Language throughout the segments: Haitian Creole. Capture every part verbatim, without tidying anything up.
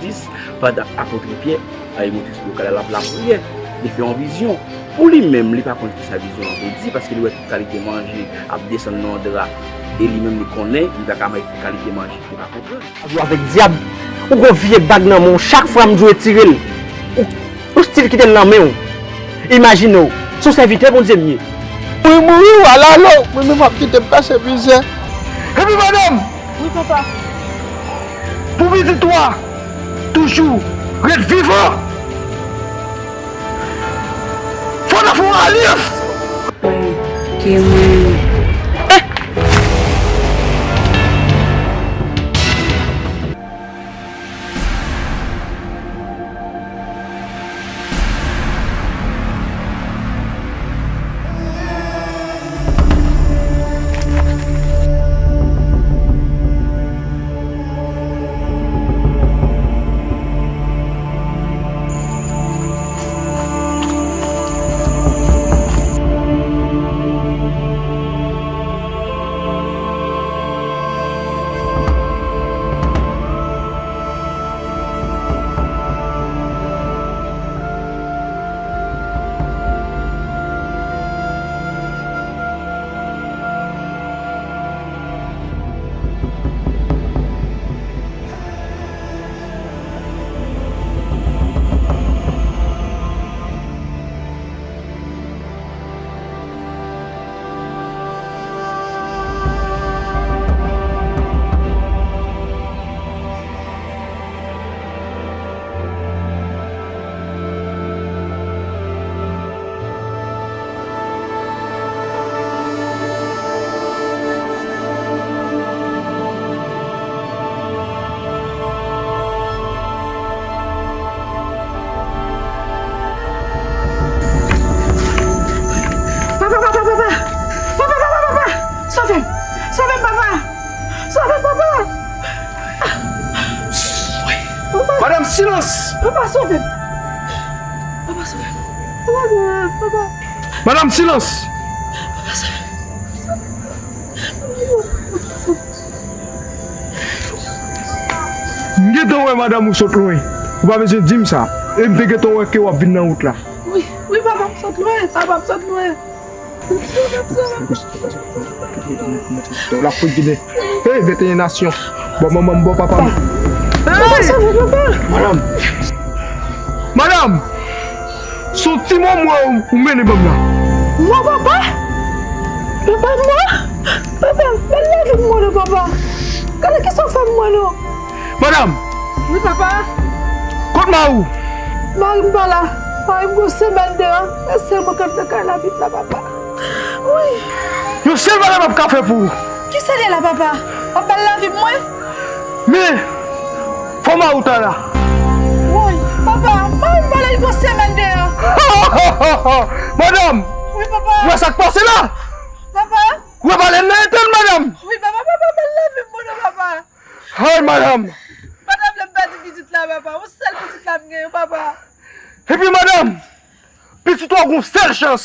dis, pandan apot Pyè, a, e monte sou do kay la, l ap lapriyè, li fè yon vizyon. Pou li menm, li pa konn kisa vizyon an vle di, paske li wè tout kalite manje ap desann nan yon dra, e li menm li konnen li pa ka manje tout kalite manje, li pa konprann. Ou avèk dyab, ou gon vye bag nan men w, chak fwa m di w retire l, ou, ou still kite l nan men w. Imajine w, se yon sèvitè Bondye m ye. Mwen mouri w alalo, mwen menm w ap kite m pase mizè. Epi madanm, wi, papa. Pou pitit ou a toujou ret vivan, fò n ap fè yon alyans. Mwen, ke mwen. Papa, papa, papa! Papa, papa, papa! Sove m! Sove m, papa! Sove m, papa! Papa! Madanm, silans! Papa, sove m! Papa, sove m! Papa, sove m! Papa! Madanm, silans! Papa, sove m! M gentan wè madanm ou sot lwen. Ou pa bezwen di m sa. E m te gentan wè ke w ap vin nan wout la. Wi, wi, papa, m sot lwen. Papa, m sot lwen. M sot, m sot. Lafrik Ginen. Hey, venteyen nasyon. Bò manman m, bò papa m. Papa, sove, papa. Madanm. Madanm. Se yon timoun mwen ou, ou mennen ban m la. Mwen, papa? Papa, mwen? Papa, bèl lavi m mwen non, papa. Gade kisa w fè m mwen non. Madanm! Wi, papa. Kot mari w? Mari m pa la. Mari m gon semèn deyò. E sèl mwen k ap nan kay la vit la, papa. Wi. Yon sèl bagay m ap ka fè pou ou. Kisa l ye la, papa? W ap ba l lavi m mwen? Men, fò mari w ta la. Woy, papa, mari m pa la, li gon semèn deyò. Madanm! Wi, papa. Ou wè sa k pase la? Papa? Ou wè balèn nan etèn, madanm? Wi, papa, papa, ba l lavi m mwen non, papa. Hay, madanm! Madanm, lè m pèdi pitit la, papa. Yon sèl pitit la m genyen, papa. Epi, madanm, pitit ou a gon sèl chans.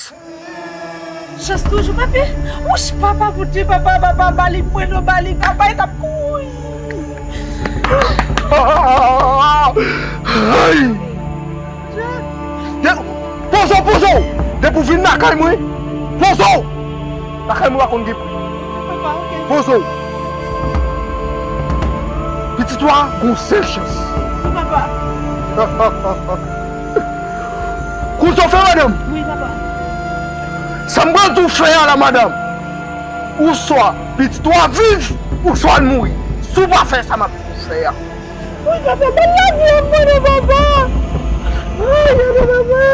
Chans toujou, papi. Wouch, papa, Bondye, papa, papa, ba li mwen non, ba li, papa, e t ap kouri. Ay! De-, poze w, poze w! Depi w vin lakay mwen, poze w! Lakay mwen pa konn gen pri. Papa, ok. Poze w. Pitit ou a gon sèl chans. Wi, papa. Konn sa w fè, madanm? Wi, papa. Sa m pral di w fè a la, madanm. Oswa pitit ou a viv, oswa l mouri. Si w pa fè sa m ap di w fè a. Wi, papa, ban m lavi m mwen non, papa. Ay, papa, papa.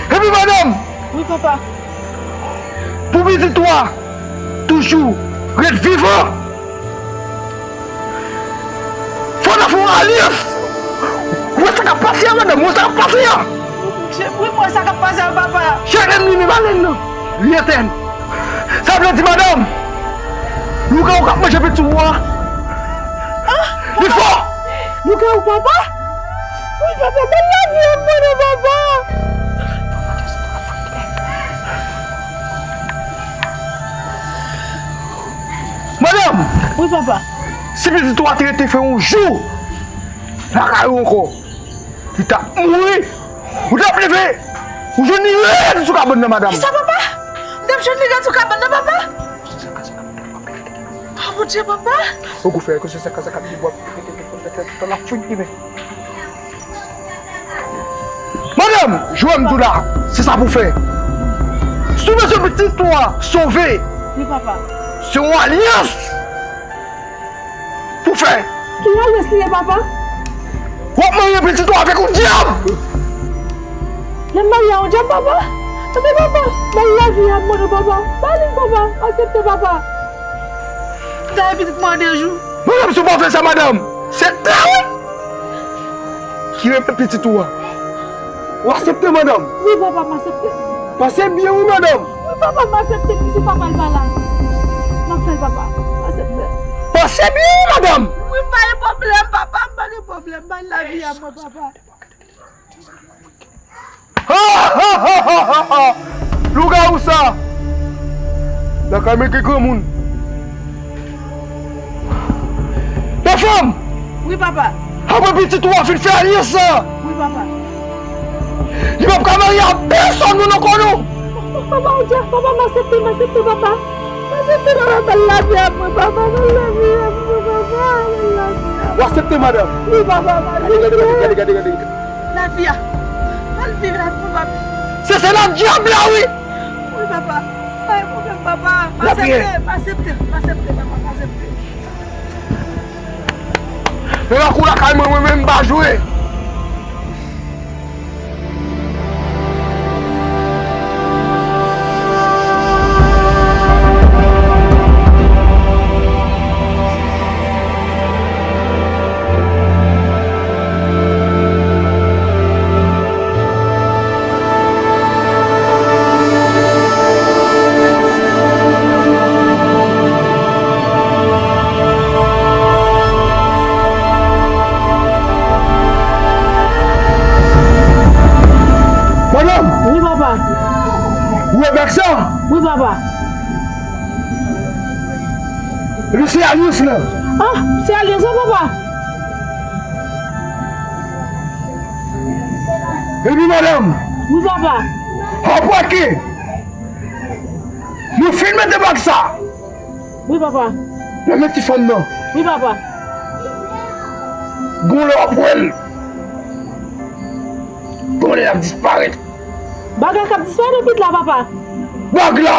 Epi madanm! Wi, papa. Pou pitit ou a toujou ret vivan, fò n ap fè yon alyans. Ou wè sa k ap pase a, madanm? Ou wè sa k ap pase a? Wi, m wè sa k ap pase a, papa. Chak lè m limen balèn nan, li etèn. Sa vle di, madanm, lougarou k ap manje pitit ou a, li fò. Lougarou, papa? Wi, papa, ban m lavi m mwen non, papa. Wi, papa. Si pitit ou a te rete fè yon jou lakay ou ankò, li t ap mouri. Ou t ap leve, ou jwenn li rèd sou kabann nan, madanm. Kisa, papa? M t ap jwenn li rèd sou kabann nan, papa? Oh, Bondye, papa. Ou kou fè ke se sa ka sa ka di bwa. Tout an ap fini. Madanm, jwè m di w la, se sa pou fè. Si w bezwen pitit ou a sove, wi, papa, se yon alyans pou fè. Ki alyans li ye, papa? W ap marye pitit ou avèk yon dyab! Lè m marye a yon dyab, papa? Tande, papa, ba l lavi a mwen, non, papa. Ba li, papa. Aksepte, papa. M ta fè pitit mwen an de jou. Madanm, si w pa fè sa, madanm, se trawit ki rete pitit ou a. Ou aksepte, madanm? Wi, papa, m aksepte. Panse byen, wi, madanm. Wi, papa, m aksepte. Pitit papa l pa la. M ap fè l, papa. M aksepte. Panse byen, wi, madanm. Wi, m pa gen pwoblèm, papa. M pa gen pwoblèm. Ba l lavi a mwen, papa. Ha, ha, ha, ha, ha, ha. Lougawou sa. Lakay mwen gen granmoun. Yon fanm! Wi, papa. Apre pitit ou a fin fè alyans sa. Wi, papa. Li p ap ka marye a pèsonn moun ankò, non. Papa, ou di, papa, m aksepte, m aksepte, papa. M aksepte, papa, ba l lavi a mwen, papa, ba l lavi a mwen, papa, ba l lavi a mwen. Ou aksepte, madanm? Wi, papa, m aksepte. Gade, gade, gade, gade, gade. Lavi a. Ba l viv lavi, papa. Se, se nan dyab la, wi. Wi, papa. Pa gen pwoblèm, papa. M aksepte, m aksepte, m aksepte, papa, m aksepte. Nan lakou lakay mwen, mwen menm, m pa jwe. Madanm! Wi, papa. Ou wè bèk sa? Wi, papa. Epi se alyans lan. Ah, se alyans lan, papa. Epi madanm. Wi, papa. Apre ke nou fin mete bag sa. Wi, papa. Nan men ti fanm nan. Wi, papa. Gon lè w ap wè l. Gon lè l ap disparèt. Bag la k ap disparèt ou pitit la, papa? Bag la.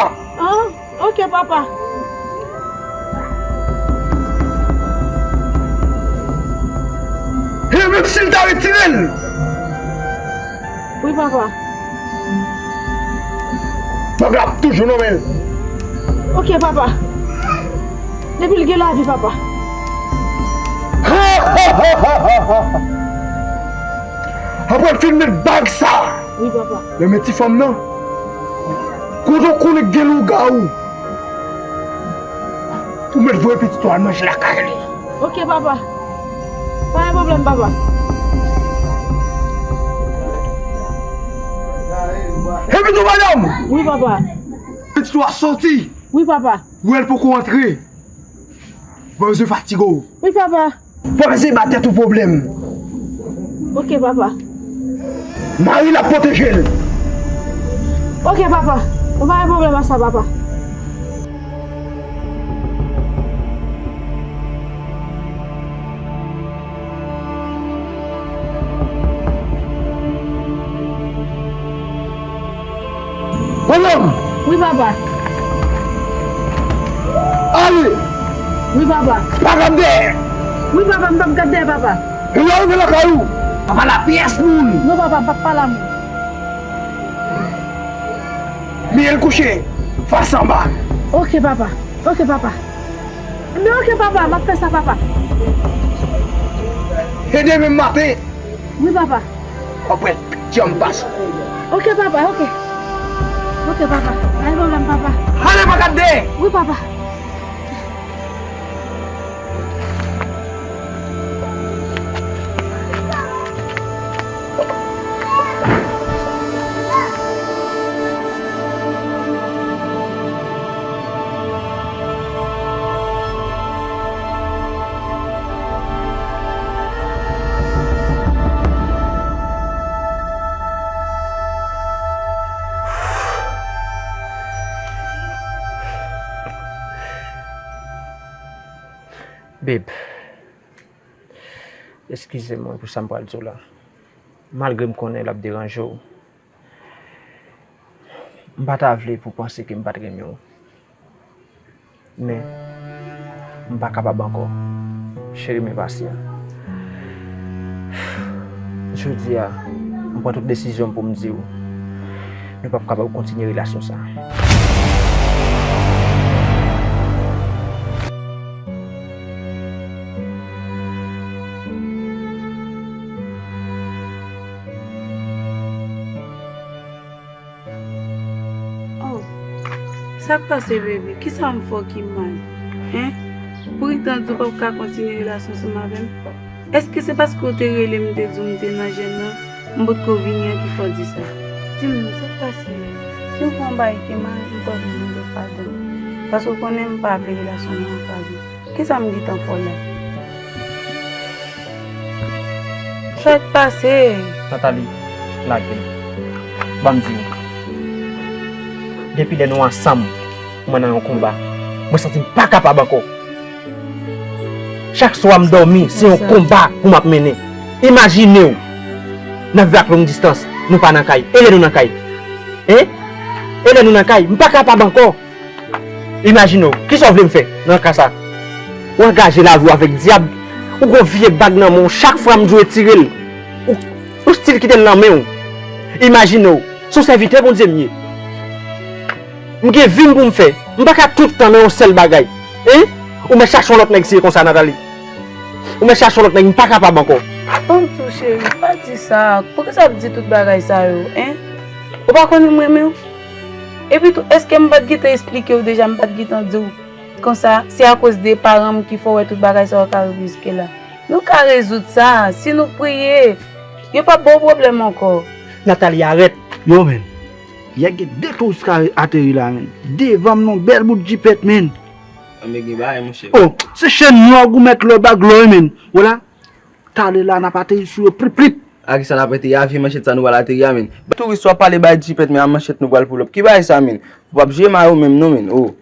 Ah. Ok, papa. E menm si l ta retire l. Wi, papa. Bag la ap toujou nan men l. Ok, papa. Depi l gen lavi, papa. Apre l fin met bag sa. Wi, papa. Men, men ti fanm nan. Kote w konnen gen lougawou? Ou mèt voye pitit ou al manje lakay li. Ok, papa. Pa gen pwoblèm, papa. Epi tou, madanm! Wi, papa. Pitit ou a soti. Wi, papa. Ou wè l poko antre. Ou pa bezwen fatige w. Wi, papa. Ou pa bezwen ba tèt ou pwoblèm. Ok, papa. Mari l ap pwoteje l. Ok, papa. Ou pa gen pwoblèm ak sa, papa. Madanm! Wi, papa. Ale! Wi, papa. Pa gad dèyè! Wi, papa, m p ap gad dèyè, papa. Lè w rive lakay ou, pa pale a pyès moun. Non, papa, m p ap pale a moun. Mete l kouche, fas anba. Ok, papa. Ok, papa. Men ok, papa, m ap fè sa, papa. E demen maten. Wi, papa. W ap wè janm pase. Ok, papa, ok. Ok, papa. Pa gen pwoblèm, papa. Ale, pa gad dèyè. Wi, papa. Babe, eskize mwen pou sa m pral di w la. Malgre m konnen l ap deranje w, m pa ta vle pou w panse ke m pa t renmen w. Men, m pa kapab ankò. Cheri, men pasyan. Jodi a, m pran tout desizyon m pou m di w, nou p ap kapab kontinye relasyon sa a. Oh, sa k pase, baby? Kisa m fè w ki mal? Hen? Pou gentan di w p ap ka kontinye relasyon ansanm avè m? Èske se paske w te rele m, m te di w m te nan jèn nan, m potko vini an ki fè w di sa? Di m non, sa k pase? Si w fè yon bagay ki mal, m kwè pou m mande w padon. Paske w konnen m pa vle relasyon nou an kraze. Kisa m gentan fè w la? Sa k pase? Nathalie, lage m. Ban m di w. Depi lè nou ansanm, mwen nan yon konba. Mwen santi m pa kapab ankò. Chak swa m dòmi, se yon konba pou m ap mennen. Imajine w, n ap viv ak long distans, nou pa nan kay. E lè nou nan kay? Hein? E lè nou nan kay? M pa kapab ankò. Imajine w, kisa w vle m fè nan ka sa? Ou angaje lavi w avèk dyab, ou gon vye bag nan men w, chak fwa m di w retire l, ou, ou still kite l nan men w. Imajine w, se yon sèvitè Bondye m ye. M gen vi m pou m fè, m pa ka tout tan nan yon sèl bagay. Hein? Ou mèt chache yon lòt nèg si e konsa, Nathalie. Ou mèt chache yon lòt nèg, m pa kapab ankò. Ban m di w, cheri, pa di sa. Poukisa w ap di tout bagay sa yo, hein? Ou pa konnen m renmen w? Epi tou, èske m pa t gentan esplike w deja, m pa t gentan di w konsa, se akoz de paran m ki fè w wè tout bagay sa yo ka rive jiske la? Nou ka rezoud sa, si nou priye, yo p ap ba w pwoblèm ankò. Nathalie, arèt. Yo, men. Yè gen de touris k ateri la, men. Devan m, non, bèl bout jipèt, men. Anben gen bagay, monchè. Oh, se chèn nwa ou mèt lò bag lò, men. Wala. Talè la, n ap ateri sou yo, plip, plip. A kisa n ap ateri a? Vye manchèt sa nou pral ateri a, men. Touris w ap pale bay jipèt, men a manchèt nou pral pull up. Ki bagay sa, men? Ou p ap jwe mal ou menm, non, men. Oh.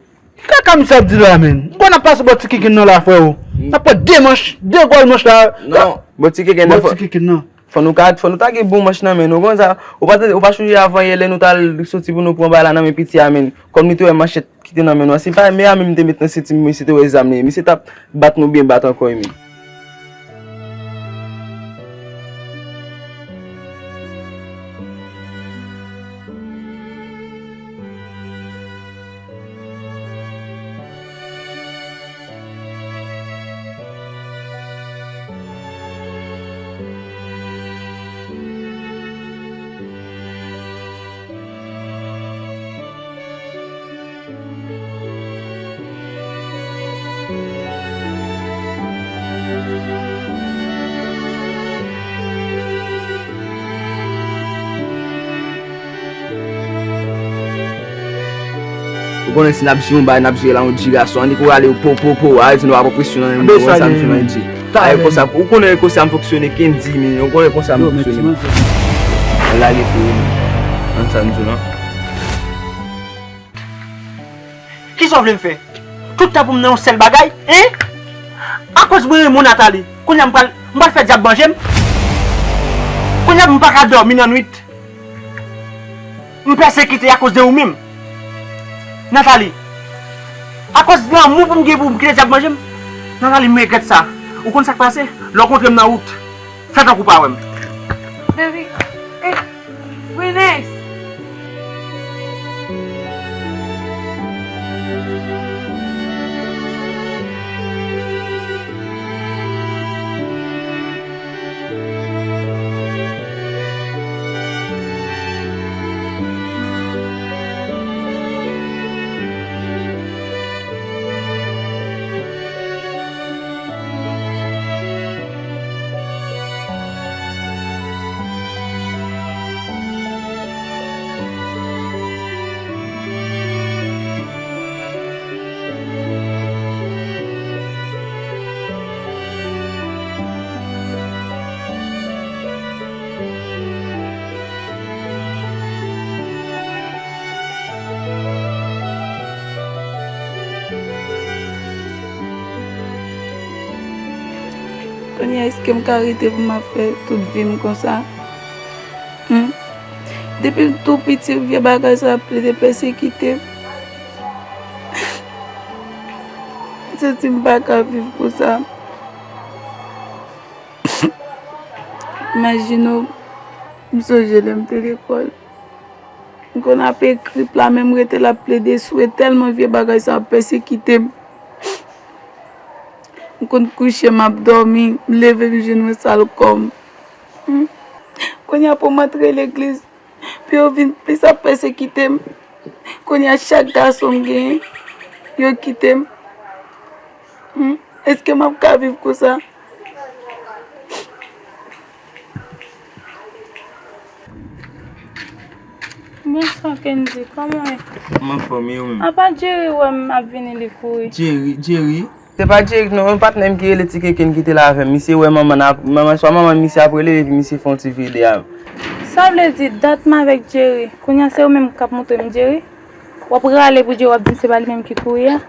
Kaka misye ap di la, men. M konn ap pase bò Ti Kenkenn nan la, freo. N ap pran de manch, de gòl manch la. Non, bò Ti Kenkenn nan. Bò Ti Kenkenn nan. Fò nou ka, fò nou ta gen bon manch nan men nou. Ou konn sa, ou pa, ou pa sonje avan yè lè nou t al soti pou nou pran bal la nan men piti a men. Kòm li te wè manchèt ki te nan men nou an, se pa men a menm te met nan senti misye te wè zam li. Misye t ap bat nou byen bat ankò wi men. Ou konnen si n ap jwe yon bagay, n ap jwe la yon jirason. Annik ou rale yo po, po, po. Arete nou pa pran presyon nan men nou. Konsa nou jwe nan N J. Ay, konsa, ou konnen konsa m fonksyone, Kendy, men ou konnen konsa m fonksyone. Lage pou ou. Konn sa m di w lan. Kisa w vle m fè? Tout tan pou m nan yon sèl bagay, hein? Akoz mwen renmen w, Nathalie, kounye a m pral, m pral fè dyab manje m? Kounye a m pa ka dòmi nan nwit. M pèsekite akoz de ou menm. Nathalie, akoz lanmou pou m gen pou m kite dyab manje m? Nathalie, m regrèt sa. Ou konn sa k pase? Lè w kontre m nan wout, fè tankou w pa wè m. Baby, eh, Brunès! Kounye a, èske m ka rete pou m ap fè tout vi m konsa? Hmm? Depi m tou piti, vye bagay sa ap plede pèsekite m. M santi m pa ka viv konsa. Imajine w, m sonje lè m te lekòl. M konn ap ekri pla, men m rete la ap plede swe tèlman vye bagay sa ap pèsekite m. M konn kouche, m ap dòmi, m leve, m jwenn mwen sal kò m. Hmm. Kounye a pou m antre legliz, pou yo vin plis ap pèsekite m. Kounye a chak gason m genyen, yo kite m. Hmm. Èske m ap ka viv konsa? Bonswa, Kendy. Kòman w ye? M anfòm, e ou menm? Apa Jerry wè m ap vini, li kouri. Jerry, Jerry? Se pa Jerry non, yon patnè m ki rele Ti Keken ki te la avè m. Misye wè manman n ap, manman, swa manman misye ap rele l epi misye fè yon ti videyo. Sa vle di dat m avèk Jerry. Kounye a se ou menm k ap montre m Jerry? W ap rale pou Jerry, w ap di m se pa li menm ki kouri a?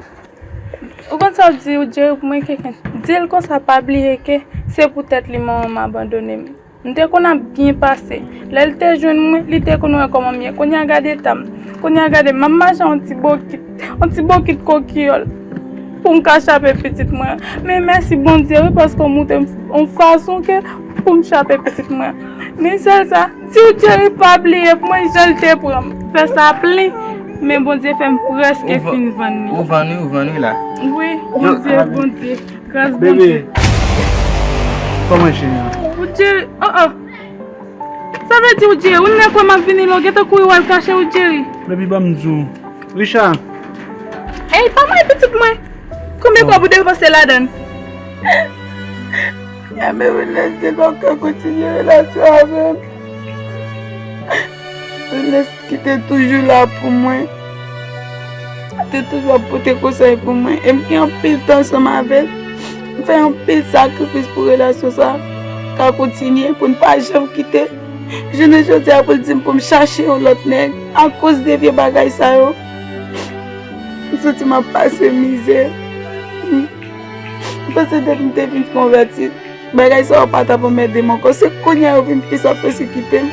Ou konn sa w di, ou Jerry pou mwen, Keken? Di l konsa, pa bliye ke se poutèt li manman m abandone m. M te konn ap byen pase. Lè l te jwenn mwen, li te konn wè kòman m ye. Kounye a gade eta m. Kounye a gade m, m ap mache yon ti bokit, yon ti bokit kokiyòl pou m ka chape pitit mwen. Men mèsi Bondye wi, paske w montre m yon fason ke pou m chape pitit mwen. Men sèl sa, di w Jerry pa bliye pou mwen jan l te pran m. Fè sa plen, men Bondye fè m prèske fin vann li. Ou vann wi, ou vann wi la. Wi, Bondye, Bondye. Gras Bondye. Bebe, kòman cheri an? Ou Jerry, oh oh. Sa vle di ou Jerry, ou nèk wè m ap vini la, ou gentan kouri w al kache ou Jerry. Baby, ban m di w. Richard. Ey, pa mwen pitit mwen. Konbyen kòb ou depanse ladann? Ya, men Wilnes te pa ka kontinye relasyon avè m. Wilnes ki te toujou la pou mwen. Te toujou ap pote konsèy pou mwen. E m gen anpil tan ansanm avè l. M fè anpil sakrifis pou relasyon sa ka kontinye, pou n pa janm kite. Jounen jodi a, pou l di m pou m chache yon lòt nèg akoz de vye bagay sa yo. M santi m ap pase mizè. M panse depi m te vin konvèti, bagay sa yo pa t ap anmède m ankò. Se kounye a yo vin plis ap pèsekite m.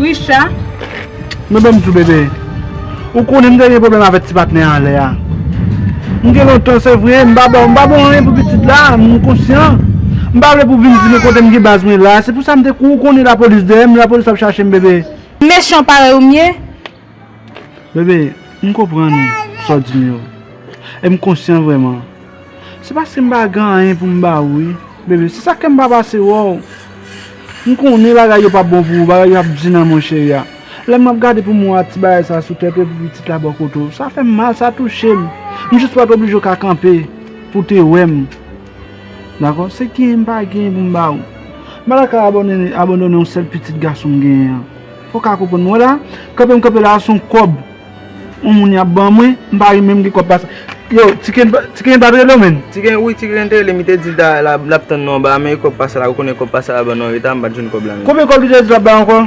Richard. Men ban m di w, bebe. Ou konnen m te gen pwoblèm avèk ti patnè anlè a. M gen lontan, se vre, m pa ba w, m pa ba w anyen pou pitit la, m konsyan. M pa vle pou w vin di men kote m gen baz mwen la. Se pou sa m te kouri, ou konnen lapolis dèyè m, lapolis ap chache m, bebe. Mechan parèy ou m ye. Bebe, m konprann ou, sa w di m yo. E m konsyan vrèman. Se paske m pa gen anyen pou m ba ou, wi. Bebe, se sa k fè m pa pase wè w. M konnen bagay yo p ap bon pou ou, bagay yo ap di nan men w, cheri a. Lè m ap gade pou m wè ti bagay sa sou tèt ou epi pitit la bò kote w, sa fè m mal, sa touche m. M jis pa t oblije w ka kanpe pou w te wè m. Dakò? Se genyen m pa genyen pou m ba ou. M pa ta ka abandone, abandone yon sèl pitit gason m genyen an. Fò w ka konprann mwen la. Kanpe m kanpe la a se yon kòb. Yon moun y ap ban mwen, m pa menm gen kòb pa sa. Yo, Ti Ken, Ti Ken pa t rele w, menn? Ti Ken, wi, Ti Ken te rele m, li te di l ap tann nou anba a, men kòb pa sa la, ou konnen kòb pa sa la ban nou an reta, m pa t jwenn kòb la menm. Konbyen kòb li te di l ap bay ankò?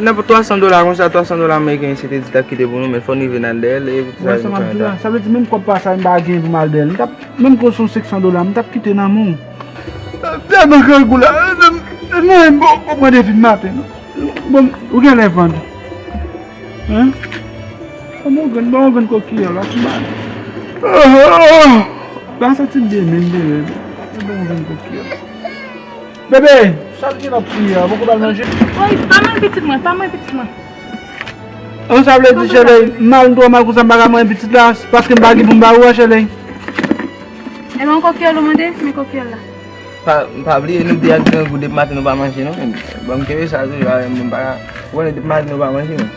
Nan twa san dola konsa, twa san dola ameriken, se te di l t ap kite pou nou, men fò n rive n al dèyè l, e pou sa. Wè sa m ap di w la, sa vle di menm kòb pa sa m pa genyen pou m al dèyè l. M t ap, menm ke se yon senk san dola, m t ap kite nan men w. Tèlman grangou la, non, m poko pran depi maten, non. Bon, ou genlè vann. Hein? Ban m yon grenn, ban m yon grenn kokiyòl la, ti mal. Ah! M pa santi m byen menm, byen menm. Ban m yon grenn kokiyòl. Bebe, sa l gen nan pri a, poko ba l manje? Woy, pa mwen pitit mwen, pa mwen pitit mwen. An, sa vle di, chèlè, mal, m twò mal konsa, m pa ka manyen pitit la, paske m pa gen pou m ba ou a, chèlè. Ebyen, yon kokiyòl ou mande? Men kokiyòl la. Pa, pa bliye, nou te ak grangou depi maten nou pa manje, non. Ban m kenbe sa, tou, m pa, ou konnen depi maten nou pa manje, non.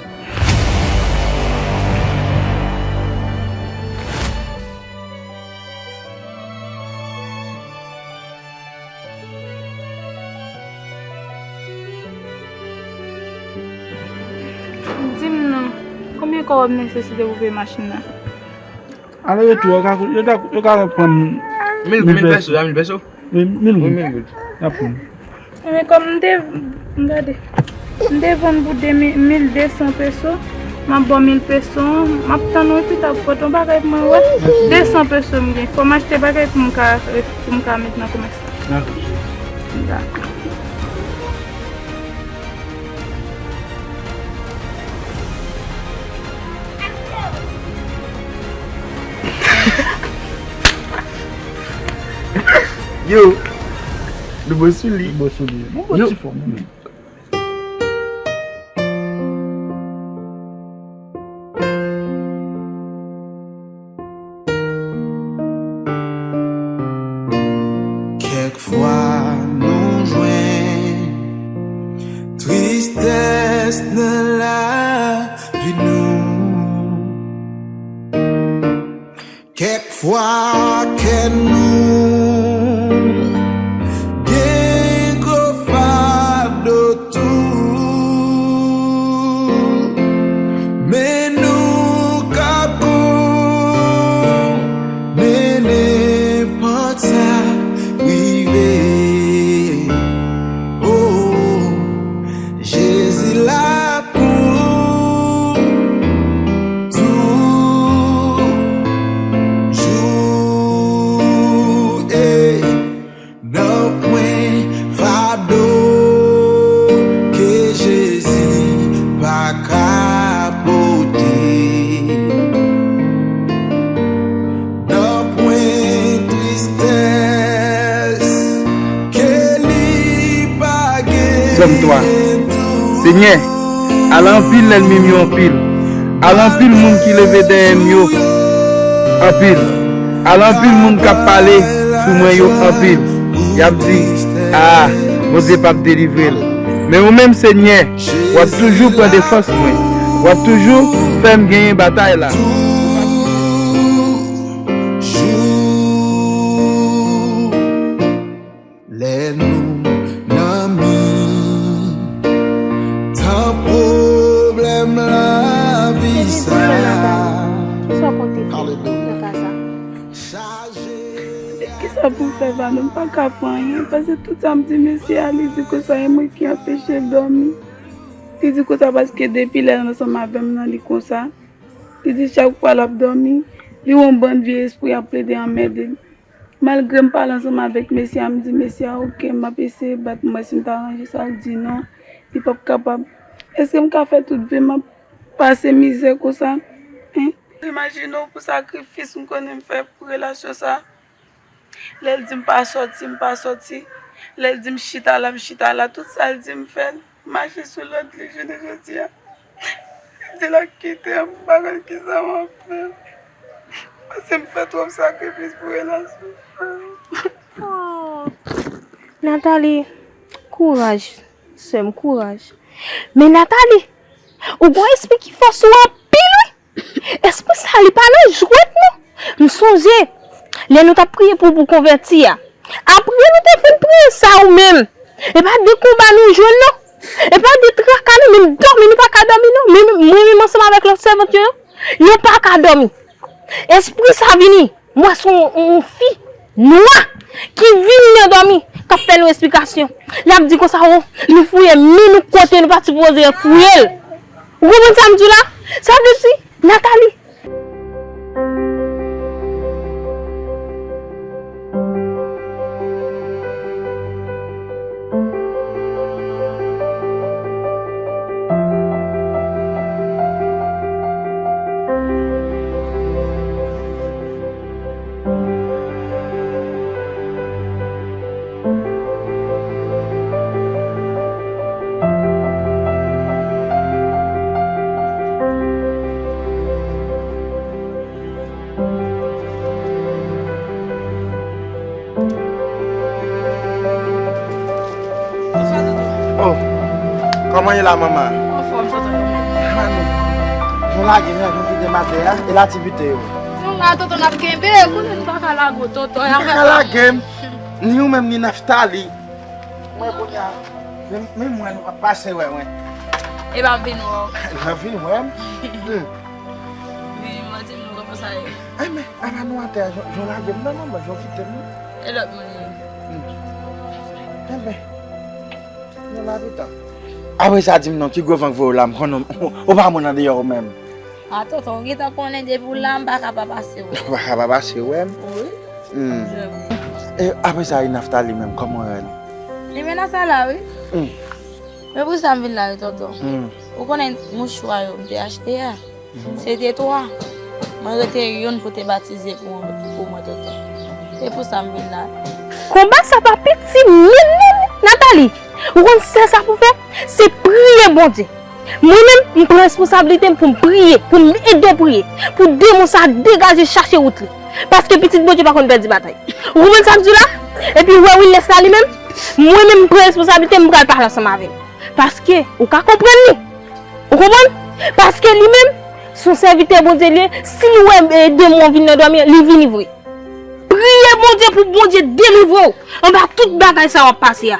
Kòb nesesite pou peye machin nan. Ale retou, yo ka, yo ka, yo ka pran mil, mil mil peso, peso. A mil peso? Wi, mil goud. Mil goud. Y ap pran. Men kòm m te, m gade, m te vann pou de mil, mil de san peso, m ap ba w mil peso, m ap tann ou pita pou pote yon bagay pou mwen, wè. Mèsi. De san peso m gen, fò m achte bagay pou m ka, pou m ka met nan komès la. Dakò. Dakò. Yo, nouvo soulye. Nouvo soulye. Bon, bon ti fòm, wi. Kèk fwa nou jwenn tristès nan lavi nou. Kèk fwa kè nou gen gwo fado tou. Men nou ka konnen nenpòt sa rive. Oh, Jezi la pou toujou. Ey. Nanpwen fado ke Jezi pa ka pote. Nanpwen tristès ke li pa gen. Sòm twa. Senyè, al anpil lènmi m yo anpil. Al anpil moun ki leve dèyè m yo anpil. Al anpil moun k ap pale sou mwen yo anpil. Y ap di, "A, Bondye p ap delivre l." Men ou menm, Senyè, w ap toujou pran defans mwen. W ap toujou fè m genyen batay la. Lè nou nan mitan pwoblèm lavi sa. Kisa w konte fè nan ka sa? Kisa pou m fè, Vano? M pa ka fè anyen, paske tout sa m di mesye a, li di konsa e mwen ki anpeche l dòmi. Li di konsa paske depi lè l ansanm avè m nan, li konsa. Li di chak fwa l ap dòmi, li wè yon bann vye espri ap plede anmède l. Malgre m pale ansanm avèk mesye a, m di mesye a, "Oke, m ap eseye bat pou m wè si m ta ranje sa." L di, "Non, li p ap kapab." Èske m ka fè tout vi m ap pase mizè konsa? Hein? Imajine w pou sakrifis m konnen m fè pou relasyon sa. Lè l di m pa sòti, m pa sòti. Lè l di m chita la, m chita la. Tout sa l di m fè l. Mache sou lòd li jounen jodi a. Li di l ap kite m, m pa konn kisa m ap fè. Paske m fè twòp sakrifis pou relasyon. Oh. Nathalie, kouraj, sè m, kouraj. Men Nathalie, ou gon espri ki fò sou anpil, wi. Espri sa, li pa nan jwèt, non. M sonje, lè nou t ap priye pou, pou konvèti a. Apre nou te fin priye sa ou menm, e pa de konba nou jwenn, non. E pa de traka, non. Menm dòmi, nou pa ka dòmi, non. Menm mwen, menm ansanm avèk lòt sèvant yo, yo pa ka dòmi. Espri sa vini. M wè se yon, yon fi nwa ki vini nan dòmi, k ap fè nou esplikasyon. L ap di konsa, "O, nou fouye men nou kote nou pa sipoze fouye l." Ou konprann sa m di w la? Sa vle di, Nathalie. Oh, kòman ye la, manman? Anfòm, tonton. Mami, nou lage men, nou kite m atè a, e la ti biten yo. Nou la, tonton, n ap kenbe, konnen nou pa ka lage w, tonton. Nou pa ka lage m, ni ou menm, ni Naftali. Mwen kounye a, men, men mwen nou ap pase wè mwen. E pa m vin wè w. Nan vin wè m? Hmm. Enben, ala nou atè a, jan w lage m nan, manman, jan w kite m nan. E lòt moun li ye. Enben, nou la pita. Apre sa, di m non, ki gwo van k voye w la, m konnen w, ou pa moun andeyò ou menm. A, tonton, ou gentan konnen depi w la, m pa ka pa pase w. Ou pa ka pa pase w wè m? Wi. Hmm. E apre sa, e Naftali menm, kòman w wè l? Li mennen sa la, wi. Hmm. Men pou sa m vin la, wi, tonton. Hmm. Ou konnen mouchwa yo m te achte a? Se te twa. Mwen rete youn pou te batize pou, pou mwen, tonton. E pou sa m vin la. Konba sa pa piti menm, menm, Nathalie. Ou konn sèl sa pou fè? Se priye Bondye. Mwen menm, m pran responsablite m pou m priye, pou m ede w priye, pou demon sa degaje chache wout li. Paske pitit Bondye pa konn pèdi batay. Ou konprann sa m di w la? Epi ou wè Wilness la li menm, mwen menm m pran responsablite m, m pral pale ansanm avè l. Paske ou ka konprann li. Ou konprann? Paske li menm, se yon sèvitè Bondye li ye, si l wè, e, demon vin nan dòmi an, li vini vre. Priye Bondye pou Bondye delivre w anba tout bagay sa w ap pase a.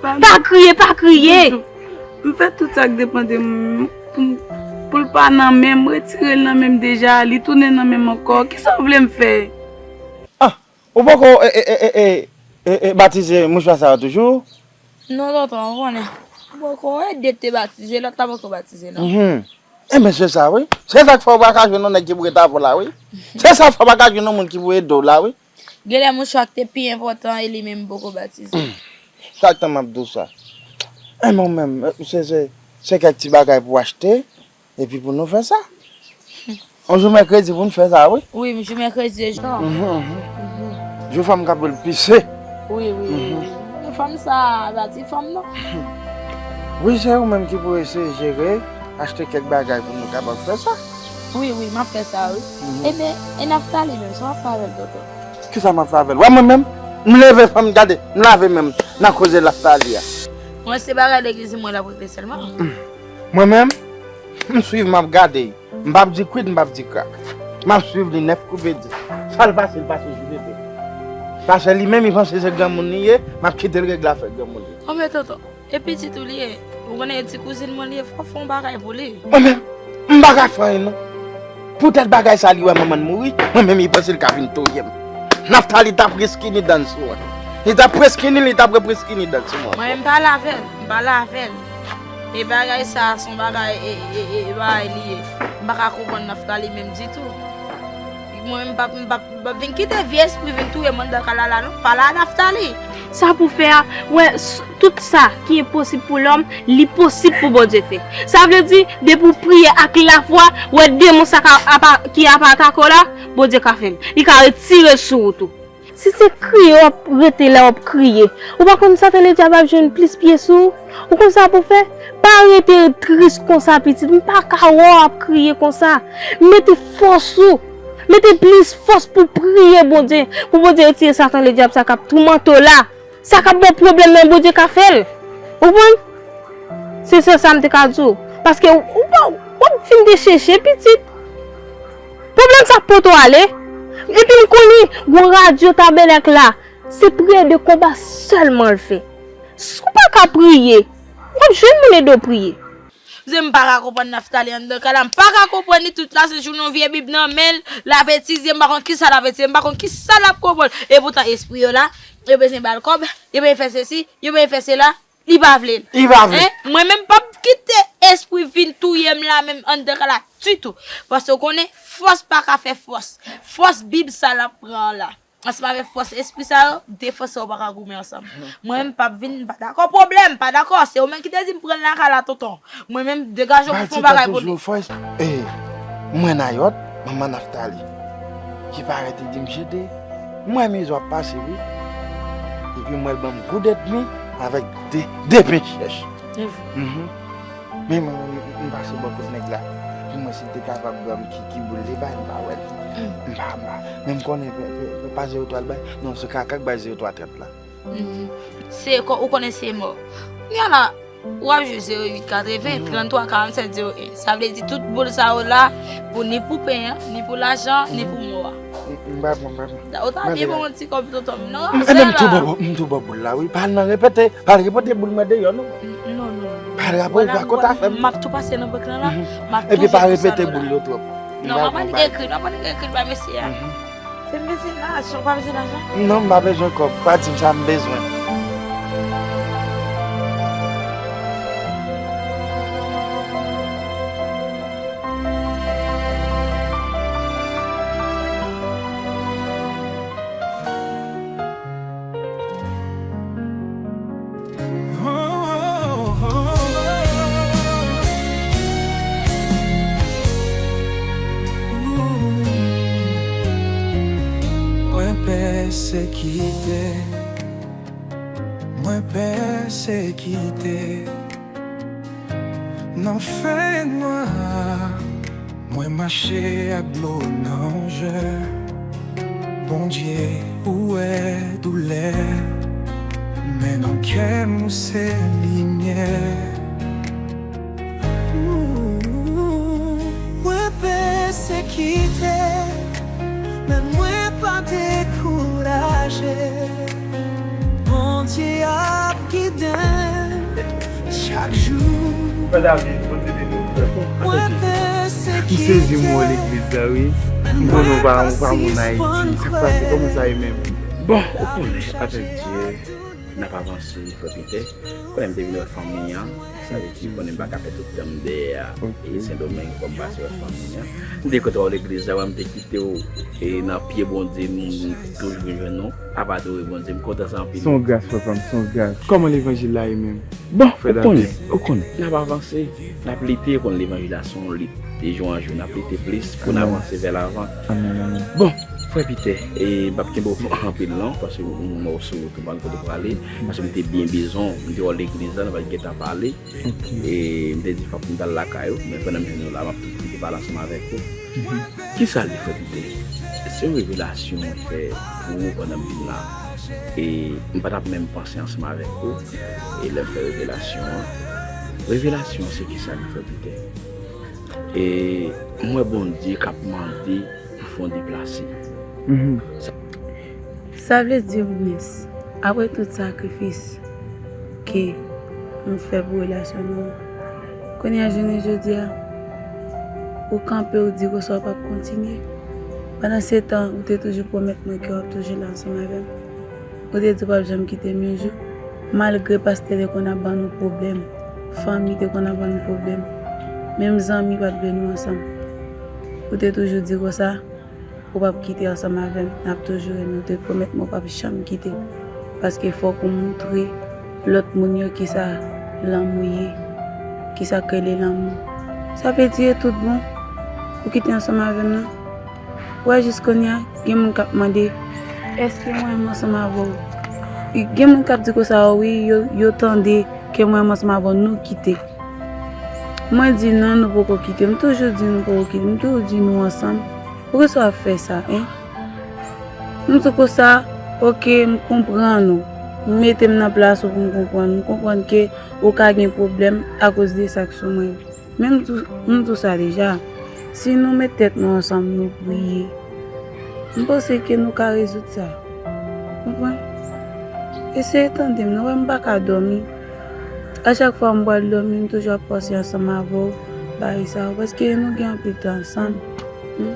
Pa kriye, pa kriye. M fè tout sa k depann de m pou, pou l pa nan men m, retire l nan men m deja, li tounen nan men m ankò. Kisa w vle m fè? Ah, ou poko, e, e, e, e, e, e, batize mouchwa sa yo toujou? Non, tonton, ou konnen. Ou poko, e de te batize, lòt la poko batize, non. Mhm. Enben, se sa, wi. Se sa k fè w pa ka jwenn yon nèg ki pou ret avè w la, wi. Se sa k fè w pa ka jwenn yon moun ki pou ede w la, wi. Genlè mouchwa k te pi enpòtan e li menm poko batize. Hmm. Chak tan m ap di w sa. Enben, ou menm, se, se, se kèk ti bagay pou w achte, epi pou nou fè sa. On jou mèkredi pou n fè sa, wi. Wi, jou mèkredi e jou. Mhm, mhm. Jou fanm k ap vin pise. Wi, wi, wi. Mhm. Fanm sa, pa ti fanm, non. Wi, se ou menm ki pou eseye jere, achte kèk bagay pou nou kapab fè sa. Wi, wi, m ap fè sa, wi. Mhm. Enben, e Naftali menm, sa w ap fè avè l, tonton? Kisa m ap fè avè l? Wè mwen menm, m leve, fanm, gade, m lave men m nan koze Naftali a. Mwen, se bagay legliz mwen l ap regle sèlman. Mwen menm, m swiv, m ap gade. M p ap di kwit, m p ap di krak. M ap swiv li nèf koupe di. Sa l pase, l pase jou bebe. Paske li menm, li panse se granmoun li ye, m ap kite l regle afè granmoun li. Anben, tonton, e pitit ou li ye. Ou konnen e ti kouzin mwen li ye, fò w fè yon bagay pou li. Mwen menm, m pa ka fè anyen, non. Poutèt bagay sa, li wè manman l mouri, mwen menm, li panse l ka vin touye m. Naftali t ap preskini dan sou mwen. Li t ap preskini, li t ap represkini dan sou mwen. Mwen menm, m pale avè l, m pale avè l. E bagay sa a, se yon bagay, e, e, e, e bagay li ye. M pa ka konprann Naftali menm ditou. Mwen, m p ap, m p ap, m p ap vin kite vye espri vin touye m anndan kay la, la, non. Pale a Naftali. Sa pou fè a, wè, s-, tout sa ki enposib pou lòm, li posib pou Bondye fè. Sa vle di, depi w priye ak lafwa, wè demon sa ka, apa, ki ap atake w la, Bondye ka fè l. Li ka retire l sou wout ou. Si se kriye w ap rete la w ap kriye, ou pa konn Satan ledyab ap jwenn plis pye sou ou? Ou konn sa pou fè? Pa rete tris konsa, pitit. M pa ka wè w ap kriye konsa. Mete fòs ou. Mete plis fòs pou priye Bondye, pou Bondye retire Satan ledyab sa k ap toumante w la. Sa k ap ba w pwoblèm nan, Bondye ka fè l. Ou konprann? Se sèl sa m te ka di w. Paske ou, ou pa, w ap fin decheche, pitit. Pwoblèm sa pote w ale. Epi m konnen, gwo radyo Tabènak la, se priyè de konba sèlman l fè. Si w pa ka priye, w ap jwenn moun ede w priye. Mezanmi, m pa ka konprann Naftali anndan kay la. M pa ka konprann li, tout la se jounen yon vye bib nan men l, l ap etidye, m pa konn kisa l ap etidye, m pa konn kisa l ap konprann. Epoutan espri yo la, yo bezwen ba l kòb, yo bezwen fè sesi, yo bezwen fè sela, li pa vle l. Li pa vle. Hein? Mwen menm p ap kite espri vin touye m la menm anndan kay la ditou. Paske w konnen, fòs pa ka fè fòs. Fòs bib sa l ap pran an la. Ansanm avèk fòs espri sa yo, de fòs sa yo pa ka goumen ansanm. Mwen menm m p ap vin, m pa dakò. Pwoblèm, m pa dakò. Se ou menm ki te di m pran l lakay la, tonton. Mwen menm, degaje w pou fè yon bagay pou li. Ba ti toujou fòs. E, mwen Nayòt, manman Naftali, ki parèt li di m jete. Mwen miz w ap pase, wi. Epi m wè l ban m goud edmi avèk de, de pen chèch. Mhm. Men mwen, mwen, m pase bò kot nèg la. Pou mwen, si l te kapab ban m ki, ki boul li bay, m pa wè l. M pa, m pa. Men m konnen, pe, pe, pe, pa zewo twa l bay. Non, se Kaka k bay zewo twa trant la. Mhm. Se, ko-, ou konnen se mò. Kounye a la, w ap jwe zewo uit katreven, tranntwa karannsèt zewo en. Sa vle di tout boul sa yo la, pou ni pou pen an, ni pou lajan, ni pou mò a. M, m pa pran, m pa pran. Ou ta byen pran yon ti kòb tonton m, non? M, e, men m tou ba w, m tou ba w boul la, wi. Pa al nan repete, pa al repete boul mwen deyò, non. Non, non, non. Pa al rapò, pa konn afè m. M ap tou pase nan bank lan la. M ap tou jere pou sa la. Epi pa repete boul yo twòp. Non, m ap annik ekri, m ap annik ekri bay mesye a. Se m bezwen lajan, ou pa bezwen lajan? Non, m pa bezwen kòb. Pa di m sa m bezwen. Mwen pèsekite, mwen pèsekite. Nan fènwa, mwen mache ak dlo nan je. Bondye, ou wè doulè, men nan kè m ou se limyè. Mwen pèsekite, men mwen pa dekouraje. Bondye ap gide m chak jou. Frè David, Bondye beni w, frè. Mwen pèsekite. M sezi m wè legliz la, wi. M konnen w pa, w pa moun Ayiti. Sa k pase? Kòman sa ye menm? Bon, ou konnen, avèk Dye, n ap avanse, frè Pitè. Konnen m te vin wè fanmi an, sa vle di, konnen m pa ka fè tout tan m dèyè a, e Sendomeng pou m pase wè fanmi an. M te kontan wè w legliz la, wè m te kite w, e nan pye Bondye, m toujou vin jwenn ou, ap adore Bondye, m kontan sa anpil. Se yon gras, frè pa m, se yon gras. Kòman levanjil la ye menm? Bon, ou konnen, ou konnen. N ap avanse, n ap lite, ou konnen levanjil la se yon lit. De jou an jou, n ap lite plis pou n avanse vè lavan. Amèn, amèn. Bon, frè Pitè, e m p ap kenbe w anpil non, paske m wè w sou wout ou pa konn kote w prale, paske m te byen bezwen w, m te wè w legliz la, nou pa t gentan pale. E m te di fòk m t al lakay ou, men pandan m jwenn ou la, m ap tou kite pale ansanm avèk ou. Kisa l ye, frè Pitè? Se yon revelasyon mwen fè pou ou pandan m vin la. E m pa t ap menm panse ansanm avèk ou. E lè m fè revelasyon an, revelasyon an se kisa l ye, frè Pitè? E m wè Bondye k ap mande pou fè yon deplase. Sa Sa vle di, Ernest, apre tout sakrifis ke m fè pou relasyon nou an, kounye a jounen jodi a, ou kanpe, ou di konsa w p ap kontinye. Pandan se tan, ou te toujou pwomèt mwen ke w ap toujou la ansanm avè m. Ou te di w p ap janm kite m yon jou, malgre pastè te konn ap ban nou pwoblèm, fanmi te konn ap ban nou pwoblèm, menm zanmi pa t vle nou ansanm. Ou te toujou di konsa, ou p ap kite ansanm avè m, n ap toujou renmen w. Ou te pwomèt mwen ou p ap janm kite m. Paske fòk ou montre lòt moun yo kisa lanmou ye, kisa k rele lanmou. Sa vle di e tout bon, ou kite ansanm avè m nan. Ou wè jis kounye a, gen moun k ap mande, èske mwen menm ansanm avè w? Gen moun k ap di konsa, wi, yo, yo tande ke mwen menm ansanm avè w, nou kite. Mwen di non, nou poko kite. M toujou di nou poko kite. M toujou di nou ansanm. Poukisa w ap fè sa, en? M di konsa, oke, m konprann ou. M mete m nan plas ou pou m konprann. M konprann ke ou ka gen pwoblèm akoz de sa k sou mwen. Men m di, m di w sa deja. Si nou met tèt nou ansanm, nou priye, m panse ke nou ka rezoud sa. Konprann? Eseye tande m, nou wè m pa ka dòmi. A chak fwa m pral dòmi, m toujou ap panse ansanm avè w, bagay sa yo, paske nou gen anpil tan ansanm. Hmm?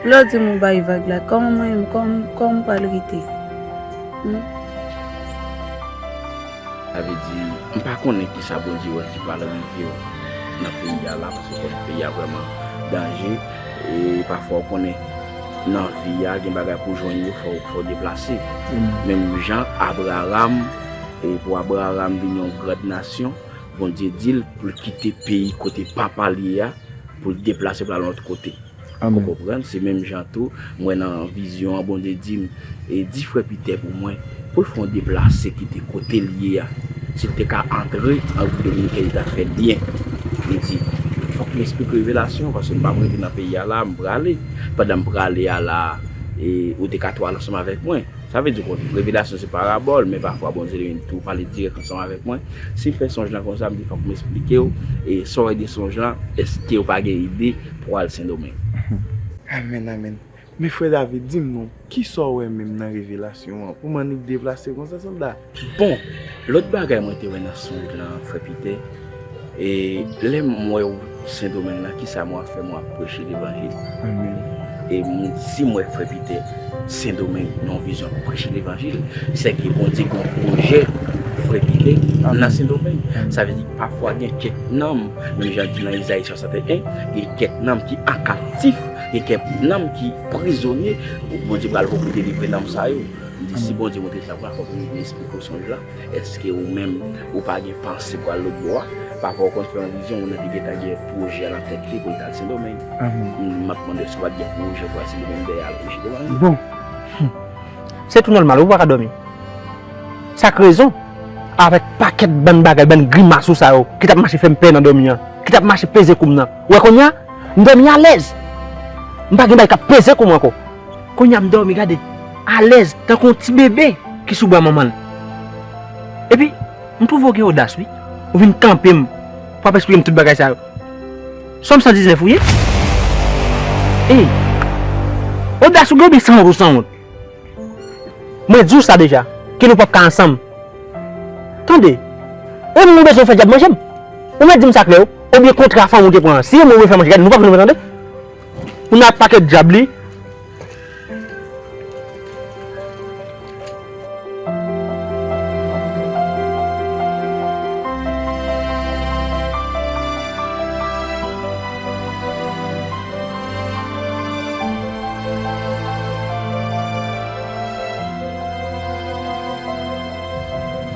Lè w di m ou bay vag la, kòman mwen menm, kòman, kòman m pral rete? Hmm? Sa vle di, m pa konnen kisa Bondye wè ki pral rive w nan peyi a la, paske w konn peyi a vrèman danje. E pafwa w konnen nan vi a, gen bagay pou w jwenn yo, fò, fò w deplase. Menm jan Abraram, e pou Abraram vin yon grand nasyon, Bondye di l pou l kite peyi kote papa l ye a, pou l deplase pou l al yon lòt kote. Ou konprann? Se menm jan tou, m wè nan vizyon an, Bondye di m, e di frè Pitè pou mwen, pou l fè yon deplase kite kote l ye a. Si l te ka antre an Repiblik Dominiken, li t ap fè l byen. Li di, fòk m esplike revelasyon, paske m p ap rete nan peyi a la, m prale. Pandan m prale a la, e, ou te ka tou al ansanm avèk mwen. Sa vle di, ou konn, revelasyon se parabòl, men pafwa Bondye li menm tou pale dirèk ansanm avèk mwen. Si m fè sonj lan konsa, m di fòk m esplike w, e sa w wè de sonj lan, èske w pa gen ide pou w al Sendomeng? Amèn, amèn. Men frè David, di m non, kisa w wè menm nan revelasyon an? Pou m annik deplase konsa, sòlda? Bon, lòt bagay mwen te wè nan sonj lan, frè Pitè, E lè m wè w Sendomeng nan, kisa m ap fè? M ap preche levanjil. Amèn. E m, si m wè frè Pitè Sendomeng nan yon vizyon ap preche levanjil, sèke Bondye gen yon pwojè frè Pitè nan Sendomeng. Sa vle di pafwa gen kèk nanm, menm jan l di nan Izayi swasannteyen, gen kèk nanm ki an kaptif, gen kèk nanm ki prizonye. Bondye pral voye pou delivre nanm sa yo. M di, si Bondye montre sa pou mwen, fòk m esplike w sonj la. Èske ou menm, ou pa gen panse pou al lòt bò a? Pafwa ou konn fè yon vizyon, moun nan te gentan gen pwojè nan tèt li pou l t al Sendomeng. M ap mande èske ou pa t gen pwojè pou al Sendomeng dèyè al preche levanjil? Bon. Se tou nòmal, ou pa ka dòmi. Sa k rezon, avèk pakèt bann bagay, bann grimas ou sa yo, ki t ap mache fè m pè nan dòmi an, ki t ap mache peze kou m nan. Ou wè kounye a, m dòmi alèz. M pa gen bagay k ap peze kou m ankò. Kounye a m dòmi, gade, alèz, tankou yon ti bebe ki sou bra manman l. Epi, m twouve w gen odas, wi. Ou vin kanpe m pou ap eksplike m tout bagay sa yo. Sòm san diznèf ou ye? Ey! Odas ou gen oubyen sanwont ou sanwont? Mwen di w sa deja, ke nou p ap ka ansanm. Tande, e mwen ou bezwen fè dyab manje m? Ou mèt di m sa klè, wi. Oubyen kontra fanm ou te pran an? Si e mwen ou vle fè manje, gade, nou p ap janm tande. Ou nan pakèt dyab li.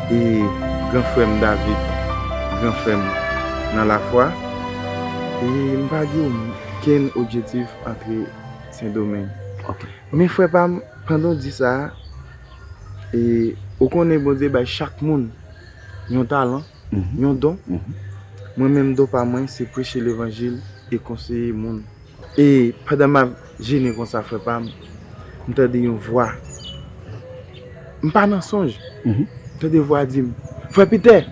E gran frè m David, gran frè m nan lafwa, e m pa gen okenn objektif antre Sendomeng. Ok. Men frè pa m, pandan w di sa a, e, ou konnen Bondye bay chak moun yon talan, yon don. Mwen menm, don pa mwen, se preche levanjil e konseye moun. E pandan m ap jene konsa, frè pa m, m tande yon vwa. M pa nan sonj. M tande vwa di m, "Frè Pitè,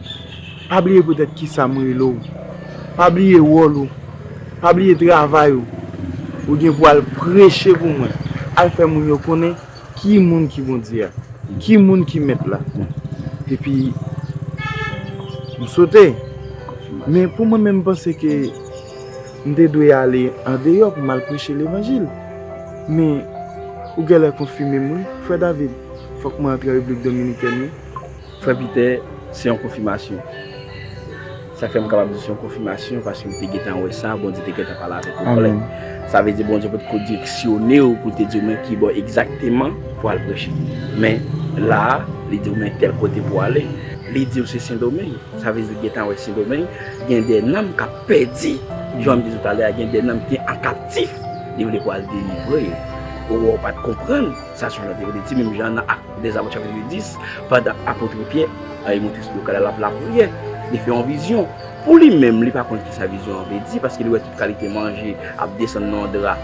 pa bliye poutèt kisa m rele w. Pa bliye wòl ou. Pa bliye travay ou. Ou gen pou al preche pou mwen. Al fè moun yo konnen ki moun ki Bondye a. Ki moun ki mèt la." Epi, m sote. Men pou mwen menm, m panse ke m te dwe ale andeyò pou m al preche levanjil. Men, ou genlè konfime m, wi, frè David. Fòk mwen antre an Repiblik Dominikèn, wi. Frè Pitè, se yon konfimasyon. Sa fè m kapab di se yon konfimasyon, paske m te gentan wè sa, Bondye te gentan pale avèk ou klè. Amèn. Sa vle di Bondye potko direksyone w pou l te di w men ki bò egzakteman pou al preche. Men, la a, li di w men tèl kote pou w ale. Li di w se Sendomeng. Sa vle di l gentan wè Sendomeng, gen de nanm k ap pèdi. Jan m di w talè a, gen de nanm ki an kaptif. Li vle pou al delivre yo. Ou wè w pa t konprann sa sonj lan te vle di, menm jan nan Ak dèzapot chapit dis, pandan apot Pyè, e, monte sou do kay la, l ap lapriyè, li fè yon vizyon. Pou li menm, li pa konn kisa vizyon an vle di, paske li wè tout kalite manje ap desann nan yon dra,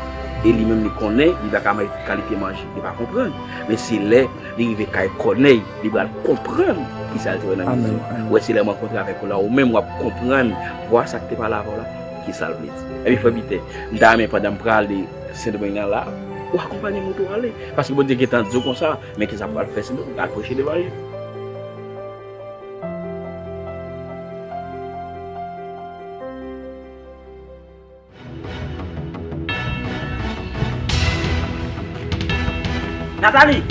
e li menm li konnen, li pa ka manje tout kalite manje, li pa konprann. Men se lè li rive kay Kònèy, li pral konprann kisa l te wè nan vizyon an. Amèn. Ou wè, se lè m rankontre avèk ou la, ou menm w ap konprann vwa sa k te pale avè w la, kisa l vle di. Ebyen, frè Pitè, m ta renmen pandan m prale Sendomeng nan la, ou akonpanye m, ou tou ale. Paske Bondye gentan di w konsa, men kisa pou al fè Sendomeng, al preche levanjil. Nathalie!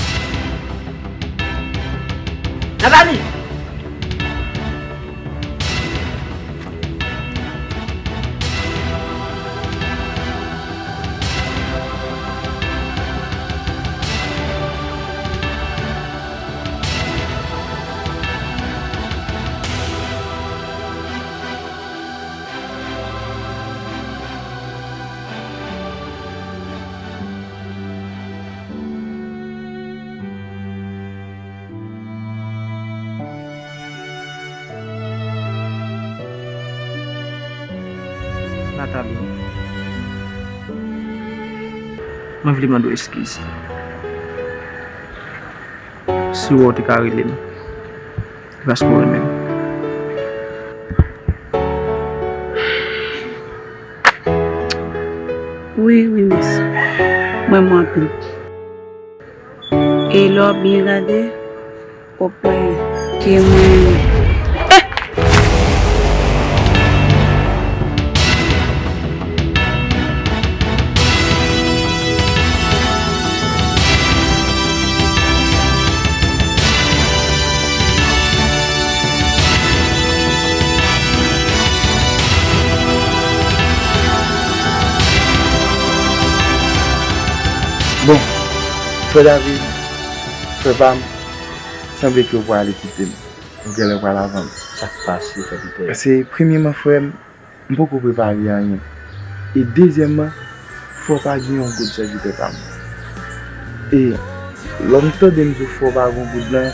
Nathalie! Nathalie, mwen vle mande w eskiz. Si w wè w te ka rele m, se paske w renmen m. Wi, Winis. Mwen renmen w anpil. E lè w ap byen gade, w ap wè ke mwen renmen. Eh! Frè David, frè pa m, sanble ke w prale kite m. Ou genlè pral avan m. Sa k pase, frè Pitè? Paske, premyeman, frè m, m poko prepare anyen. E dezyèmman, fò pa gen yon goud, sèvitè pa m. E lè w tande m di w fò pa gen yon goud lan,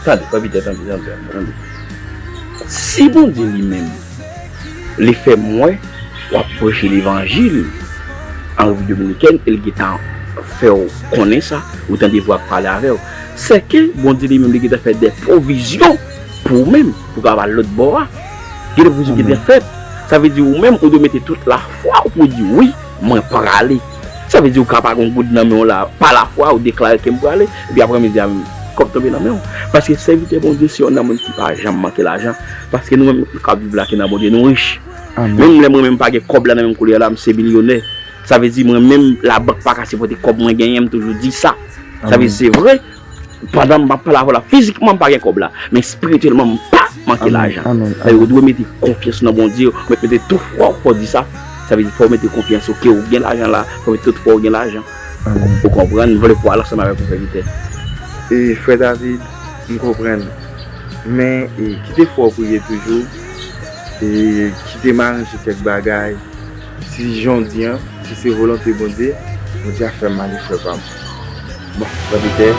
tande, frè Pitè, tande, tande, tande. Si Bondye li menm, li fè m wè w ap preche levanjil an Repiblik Dominikèn, e l gentan fè w konnen sa, ou tande vwa k pale avè w, sèke Bondye li menm, li gentan fè de pwovizyon pou ou menm, pou w ka al lòt bò a. Gen de pwovizyon ki gentan fèt. Sa vle di ou menm, ou dwe mete tout lafwa w pou w di, wi, mwen prale. Sa vle di ou ka pa gen yon goud nan men w la, pa lafwa, ou deklare ke m prale, epi aprè midi a, kòb tonbe nan men w. Paske sèvitè Bondye se yon moun ki pa janm manke lajan. Paske nou menm k ap viv la ki nan Bondye, nou rich. Menm lè mwen menm pa gen kòb la nan men m koulye a la, m se milyonè. Sa vle di mwen menm, labank pa ka sipòte kòb mwen genyen, m toujou di sa. Sa vle di se vre, pandan m ap pale avè w la, fizikman m pa gen kòb la, men espirityèlman m pa manke lajan. Sa vle di ou dwe mete konfyans nan Bondye, ou mete tout fwa w pou w di sa. Sa vle di fò w mete konfyans ou ke ou gen lajan la, fò w mete tout fwa w gen lajan. Ou konprann? M vle pou w al ansanm avèk ou, frè Pitè. E, frè David, m konprann. Men, e, kite fò w priye toujou. E, kite m aranje kèk bagay. Si jan w di an, si se volonte Bondye, Bondye ap fè m ale, frè pa m. Bon, frè Pitè.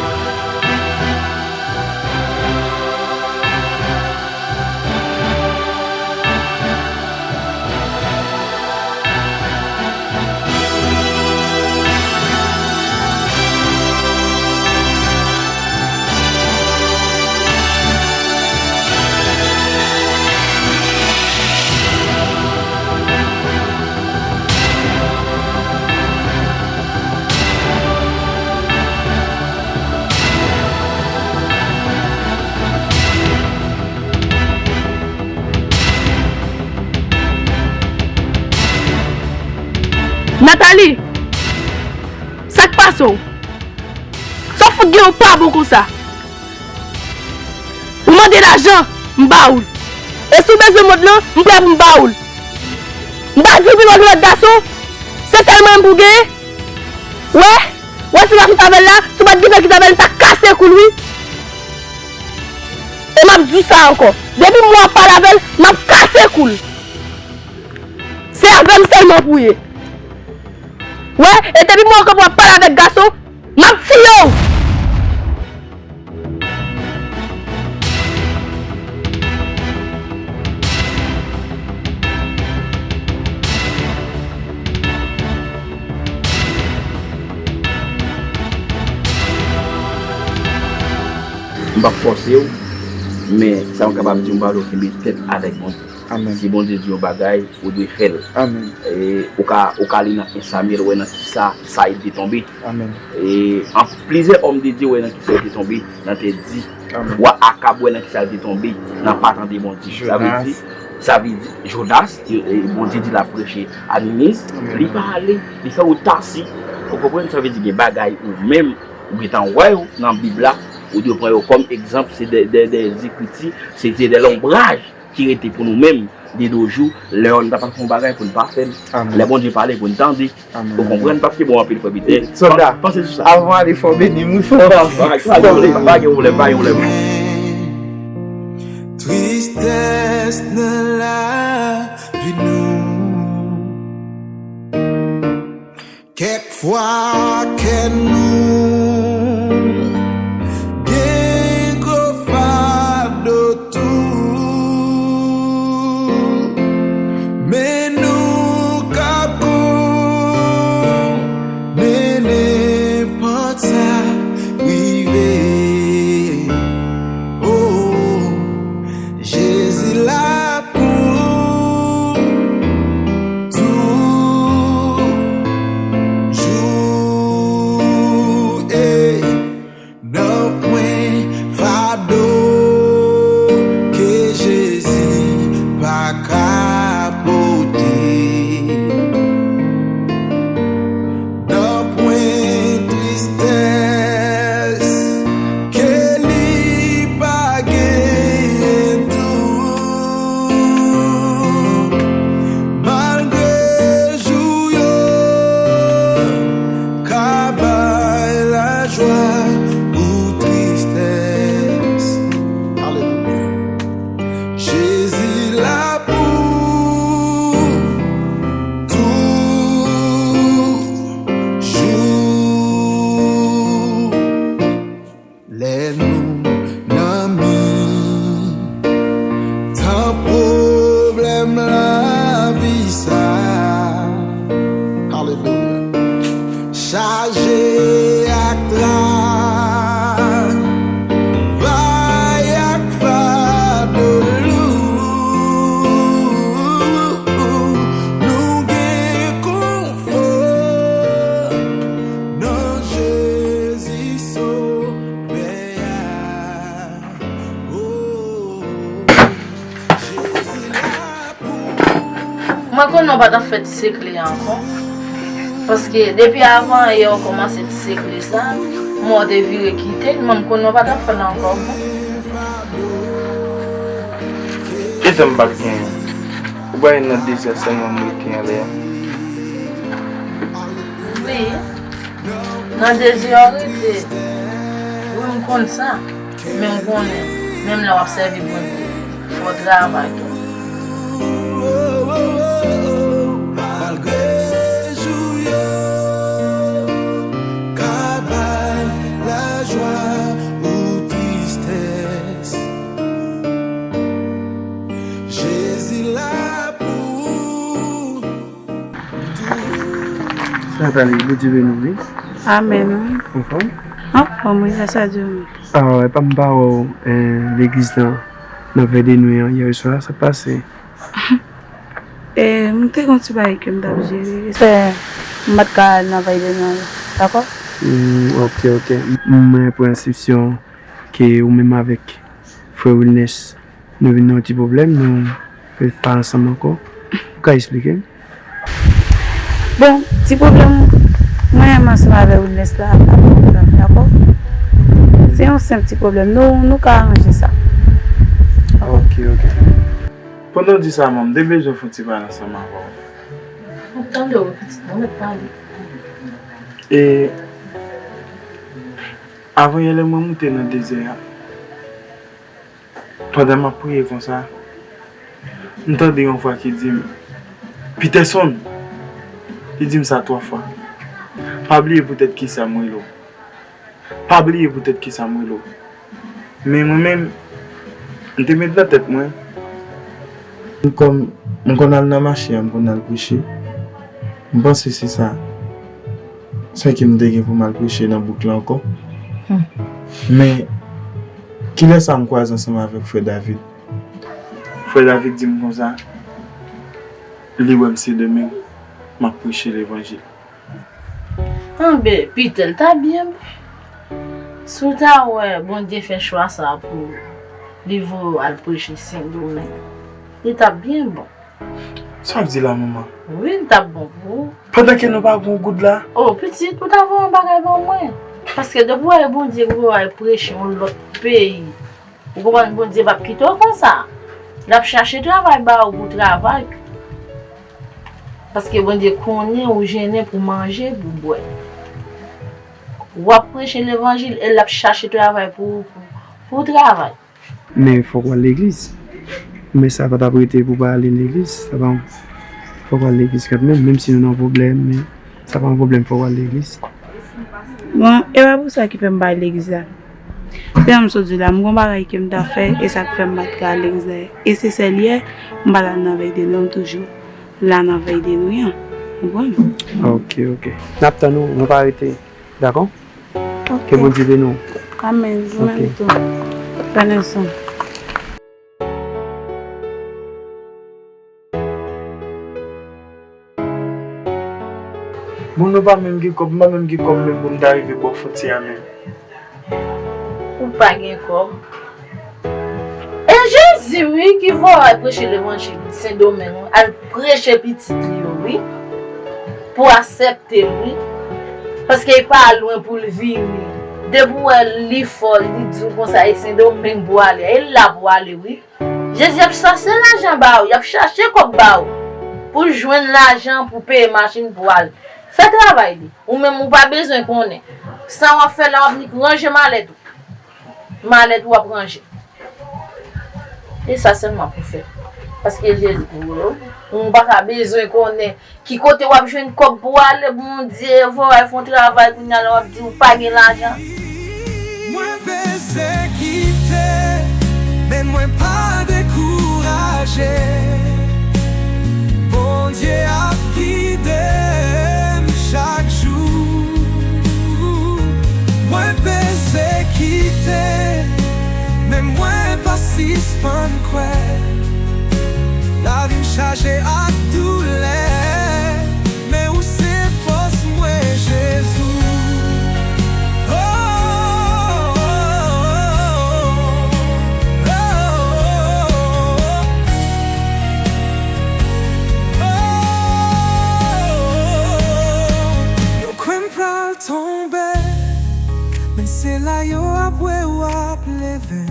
Nathalie, sa k pase w? Sa w fout gen w pa bon konsa? Ou mande lajan, m ba ou l. E si w bezwen mond lan, m prè pou m ba ou l. M pa di w pi lwen lòt gason, se sèl mwen menm pou w genyen. Wè, wè si w ap fèt avè l la, si w pa t gen fèt avè l, m ta kase kou l wi. E m ap di sa ankò, depi m wè w ap pale avè l, m ap kase kou l. Se avè m sèlman pou w ye. Wè, e depi m wè w kanpe w ap pale avèk gason, m ap tiye w! M p ap fòse w, men sa m kapab di w, m pale w kenbe tèt avèk Bondye. Amèn. Si Bondye di yon bagay, ou dwe fè l. Amèn. E, ou ka, ou ka li nan en Samyèl, wè nan kisa Sayil te tonbe. Amèn. E, an, plizyè òm de Dye wè nan kisa yo te tonbe, nan tè di. Amèn. Wa Akab wè nan kisa l te tonbe, nan pa tande Bondye. Sa vle di, sa vle di, Jonas, e, e, Bondye di l ap preche a Niniv, amèn, li pa ale, li fè wout Tasi. Ou konprann? Sa vle di gen bagay ou menm, ou gentan wè yo nan Bib la, ou dwe pran yo kòm egzanp, se de, de, de zekriti, se, se de lonbraj ki rete pou nou menm, de nos jours, lè nou ta pral fè yon bagay pou n pa fè l. Amèn. Lè Bondye pale pou n tande. Amèn. Ou konprann? Paske bon anpil frè Pitè. Sòlda, panse sou sa. Avan ale, fò w beni m, wi, fò w beni m. Pa gen pwoblèm, pa gen pwoblèm. Tristès nan lavi nou. Kèk fwa kè nou gen gwo fado tou, men nou ka konnen nenpòt sa rive. Oh, Jezi la pou toujou. Nan pwoblèm lavi sa. Alelouya. Chaje ak travay ak fado lou. Nou gen konfò nan Jezi Sovè a. Oh. Mwen konnen w pa t ap fè ti sekle a ankò. Paske depi avan yè w kòmanse ti sekle sa, mwen w te vire kite l, mwen m konnen w pa t ap fè l ankò. Kite m bat gen. Ou bay nan dezè sèlman m rete anlè a. Wi. Nan dezè w rete. Wi, m konn sa. Men m konnen, menm lè w ap sèvi Bondye, fò w travay tou. Malgre jou yo ka bay lajwa ou tristès, Jezi la pou ou. Sa pale, Bondye beni w, wi. Amèn, wi. Anfòm? Anfòm, wi, gras a Dye, wi. Ah, epa m pa wè w, eh, legliz la, nan vèy de nwi an, yè swa, sa k pase? Eh, m te gen yon ti bagay ke m t ap jere. Fè, m pa t ka al nan vèy de nwi an, dakò? Hmm, ok, ok. M, mwen pran enskripsyon ke ou menm avèk frè Wilness, nou vin nan yon ti pwoblèm, nou pa ansanm ankò. Ou ka eksplike m? Bon, ti pwoblèm mwen menm ansanm avè Wilness la, pa pwoblèm, dakò? Se yon senp ti pwoblèm. Nou, nou ka aranje sa. Ok, ok. Pandan w di sa, manm, m te bezwen fè yon ti pale ansanm avè w. M ap tande w, pitit mwen, mèt pale. E avan yè, lè mwen moute nan dezè a, pandan m ap priye konsa, m tande yon vwa ki di m, "Peterson!" Li di m sa twa fwa. "Pa bliye poutèt kisa m rele w. Pa bliye poutèt kisa m rele w." Men mwen menm, m te met nan tèt mwen, m konn, m konn al nan mache a, m konn al preche. M panse se sa. Sa ke m te gen pou m al preche nan bouk la ankò. Hmm. Men, kilè sa m kwaze ansanm avèk frè David? Frè David di m konsa, li wè m se demen, m ap preche levanjil. Anben, Peter, l ta byen bon. Si w ta wè Bondye fè chwa sa pou li voye w al preche Sendomeng, li t ap byen bon. Sa w ap di la, manman? Wi, li t ap bon pou ou. Pandan ke nou pa gen yon goud la? O, pitit, ou ta voye yon bagay ban mwen. Paske depi w wè Bondye voye w al preche yon lòt peyi, ou konprann, Bondye p ap kite w konsa. L ap chache travay ba ou pou w travay. Paske Bondye konnen ou jennen pou manje, pou bwè. W ap preche levanjil e l ap chache travay pou, pou, pou w travay. Men fòk w al legliz. Men sa pa t ap rete pou w pa al legliz. Sa pa, fòk w al legliz kanmenm, menm si nou nan pwoblèm, men sa pa yon pwoblèm, fòk w al legliz. Bon, e pa pou sa ki fè m pa al legliz la. Jan m sot di w la, m gon bagay ke m ta fè, e sa k fè m pa t ka al legliz la. E se sèl yè, m pa t al nan vèy de nwi, m toujou la nan vèy de nwi an. Ou konprann? Ok, ok. N ap tann ou, nou pa rete. Dakò? Ok. Ke Bondye beni w. Amèn. Ou menm tou. Pran swen w. Bon, nou pa menm gen kòb, m pa menm gen kòb menm pou m ta rive bò fwontyè a menm. Ou pa gen kòb? E Jezi, wi, ki voye w al preche levanjil Sendomeng, wi, al preche pitit li yo, wi, pou aksepte l, wi. Paske li pa lwen pou l vini. Depi w wè li fò, li di w konsa, e Sendomeng pou w ale, e la pou w ale, wi. Jezi ap chache lajan ba w, y ap chache kòb ba w, pou jwenn lajan pou peye machin pou w ale. Fè travay li. Ou menm, ou pa bezwen konnen. Sa w ap fè la, w ap nik ranje malèt ou. Malèt ou ap ranje. E sa sèlman pou fè. Paske Jezi pou ou, ou pa ka bezwen konnen ki kote w ap jwenn kòb pou w ale, Bondye voye w al fè yon travay, kounye a la w ap di ou pa gen lajan. Mwen pèsekite, men mwen pa dekouraje. Sispann kwè, lavi m chaje ak doulè, men ou se fòs mwen, Jezi. Oh, oh, oh, oh, oh. Yo kwè m pral tonbe, men se la yo ap wè w ap leve.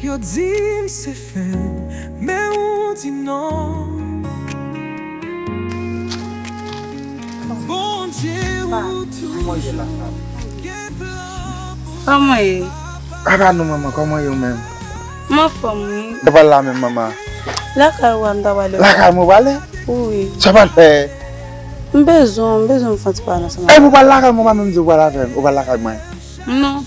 Yo di m se fen, men ou di non. Bondye, ou toujou gen plan pou mwen. Kòman ye? Apa nou, manman, kòman ye ou menm? M anfòm, wi. Ou pral la menm, manman? Lakay ou a m ta prale. Lakay mwen prale? Wi. Sa w pral fè? M bezwen, m bezwen m fè yon ti pale ansanm avè w. Epi ou pral lakay mwen, ou pa menm di ou pral avè m, ou pral lakay mwen? Non.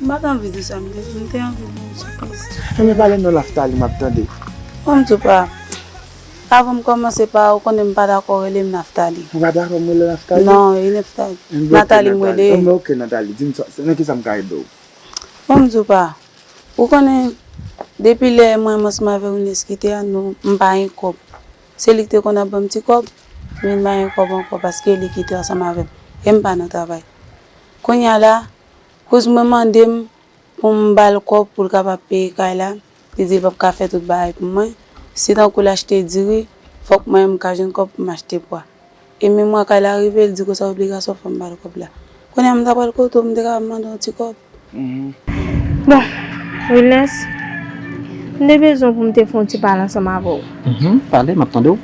M pa t anvi di sa, m te, m te anvi ba w yon sipriz. Ebyen pale non, Naftali, m ap tande. Bon, m di w pa. Avan m kòmanse pa, ou konnen m pa dakò rele m Naftali. Ou pa dakò m rele w Naftali? Non, e Naftali. Natali m rele. Ebyen ok, Natali. Natali, di m sa, nan kisa m ka ede w? Bon, m di w pa. Ou konnen, depi lè mwen ansanm avè Rinès kite a, nou, m pa gen kòb. Se li ki te konn ap ban m ti kòb, men m pa gen kòb ankò paske li kite ansanm avè m. E m pa nan travay. Kounye a la, kouz mwen mande m pou m ba l kòb pou l kapab peye kay la. Li di l p ap ka fè tout bagay pou mwen. Si tankou l achte diri, fòk mwen menm m ka jwenn kòb pou m achte pwa. E men mwa kay la rive, l di konsa obligasyon fò m ba l kòb la. Kounye a m ta pral kote w, m te ka mande w yon ti kòb. Bon, Wilness, m te bezwen pou m te fè yon ti pale ansanm avè w. Pale, m ap tande w.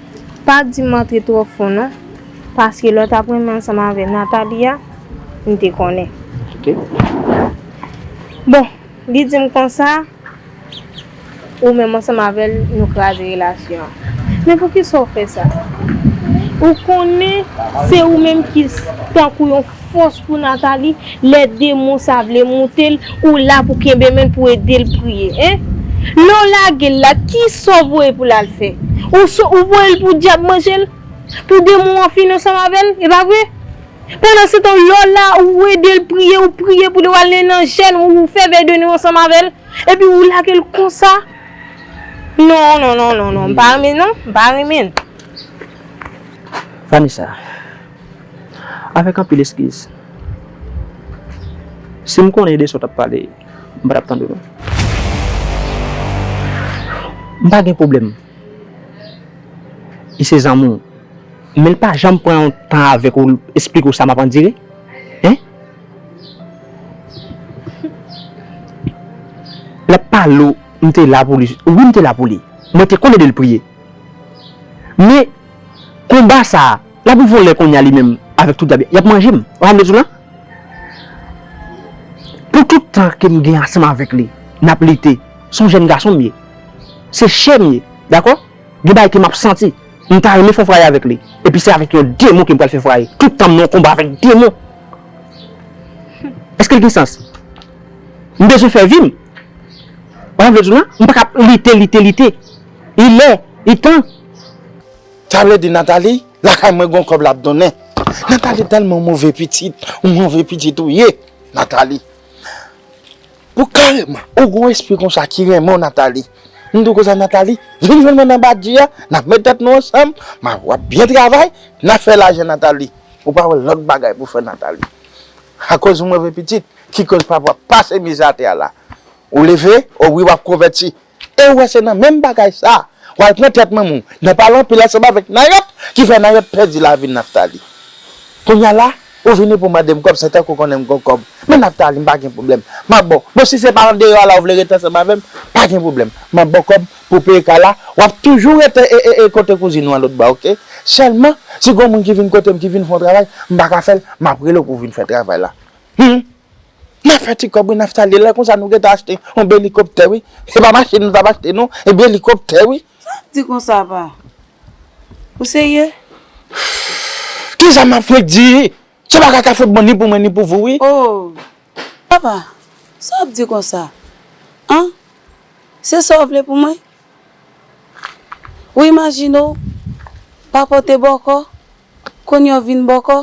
Pa di m antre twò fon non, paske lè w t ap renmen ansanm avè Nathalie a, m te konnen. Bon, li di m konsa, ou menm ansanm avè l, nou kraze relasyon an. Men poukisa w fè sa? Ou konnen se ou menm ki tankou yon fòs pou Nathalie, lè demon sa vle moute l, ou la pou kenbe men l, pou ede l priye, en? Lè w lage l la, kisa w voye pou l al fè? Ou so-, ou voye l pou dyab manje l? Pou demon an fini ansanm avè l, e pa vre? Pandan se tan, lè w la, ou ede l priye, ou priye pou li, w al nan jèn, ou fè vèy de nwi ansanm avè l, epi ou lage l konsa. Non, non, non, non, non, m pa renmen non, m pa renmen. Vanessa, avèk anpil eskiz, si m konnen de sa w t ap pale, m pa t ap tande w non. M pa gen pwoblèm. Li se zanmi w. Men l pa janm pran yon tan avèk ou, l esplike w sa m ap andire. Hein? L ap pale w, m te la pou li. Wi, m te la pou li. Mwen te konn ede l priye. Men, konba sa a, l ap rive yon lè kounye a li menm, avèk tout dyab, y ap manje m. Ou konprann sa m vle di w la? Pou tout tan ke m gen ansanm avèk li, n ap lite. Se yon jèn gason m ye. Se chè m ye, dakò? Gen bagay ke m ap santi. M ta renmen fè yon fraye avèk li. Epi se avèk yon demon ke m pral fè fraye. Tout tan m nan yon konba avèk demon. Èske l gen sans? M bezwen fè vi m. Ou konprann sa m vle di w la? M pa ka ap lite, lite, lite. Li lè, li tan. Sa vle di Nathalie, lakay mwen gon kòb l ap donnen. Nathalie tèlman move pitit, ou move pitit ou ye, Nathalie. Pou kareman, ou gon espri konsa ki renmen w, Nathalie. M di w konsa, Nathalie, vin jwenn mwen nan badji a, n ap met tèt nou ansanm, m ap, w ap byen travay, n ap fè lajan, Nathalie. Ou pa wè lòt bagay pou fè, Nathalie. Akoz ou move pitit, ki koz papa w ap pase mizè atè a la. Ou leve, o wi, w ap konvèti. E ou wè se nan menm bagay sa, w al pran tèt manman w, nan pale anpil ansanm avèk Nayòt, ki fè Nayòt pèdi lavi Naftali. Kounye a la, ou vini pou mande m kòb, se tankou konnen m gon kòb. Men Naftali, m pa gen pwoblèm. M ap ba w. Bon, si se pa andeyò a la ou vle rete ansanm avè m, pa gen pwoblèm. M ap ba w kòb pou peye kay la, w ap toujou rete e, e, e kote kouzin ou an lòtbò, oke? Sèlman, si gon moun ki vin kote m, ki vin fè yon travay, m pa ka fè l, m ap rele w pou w vin fè travay la. Hum. N ap fè ti kòb wi Naftali, lè konsa nou gentan achte yon bèl elikoptè wi. Se pa machin nou t ap achte non, e bèl elikoptè wi. Sa w ap di konsa pa? Ou serye? Kisa m ap fenk di? Se bagay ka fout bon ni pou mwen ni pou vou wi. Oh! Papa, sa w ap di konsa? An? Se sa w vle pou mwen? Ou imajine w pa pote bòkò, kounye a w vin bòkò?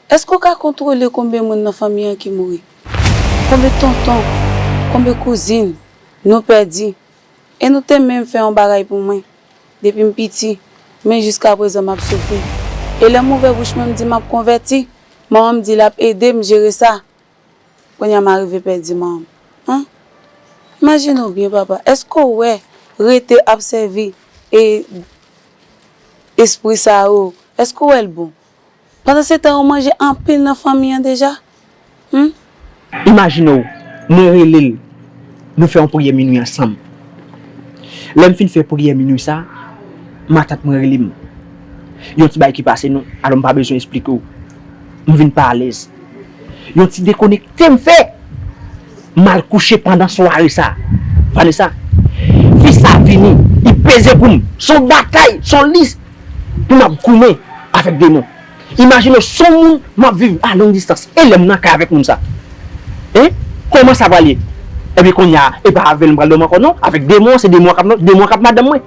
Èske w ka kontwole konbyen moun nan fanmi an ki mouri? Konbyen tonton, Konbyen kouzin nou pèdi? E nou te menm fè yon bagay pou mwen depi m piti, men jiskaprezan m ap soufri. E lè m ouvè bouch mwen, m di m ap konvèti, manman m di l ap ede m jere sa. Kounye a m arive pèdi manman m. An? Imajine w byen, papa. Èske w wè rete ap sèvi e espri sa yo, èske w wè l bon? Pandan se tan, yo manje anpil nan fanmi an deja. Humm. Imajine w, mwen rele l, nou fè yon priyè minwi ansanm. Lè m fin fè priyè minwi sa, matant mwen rele m. Yon ti bagay ki pase nou, alò m pa bezwen esplike w. M vin pa alèz. Yon ti dekonekte m fè. M al kouche pandan sware sa. Vanessa, fi sa vini, li peze kou m. Se yon batay, se yon lis pou m ap goumen avèk demon. Imajine w, se yon moun m ap viv a long distans. E lè m nan kay avèk moun sa? Hein? Kòman sa pral ye? Epi kounye a, e pa avè l m pral dòmi ankò non. Avèk demon, se demon k ap, demon k ap madanm mwen.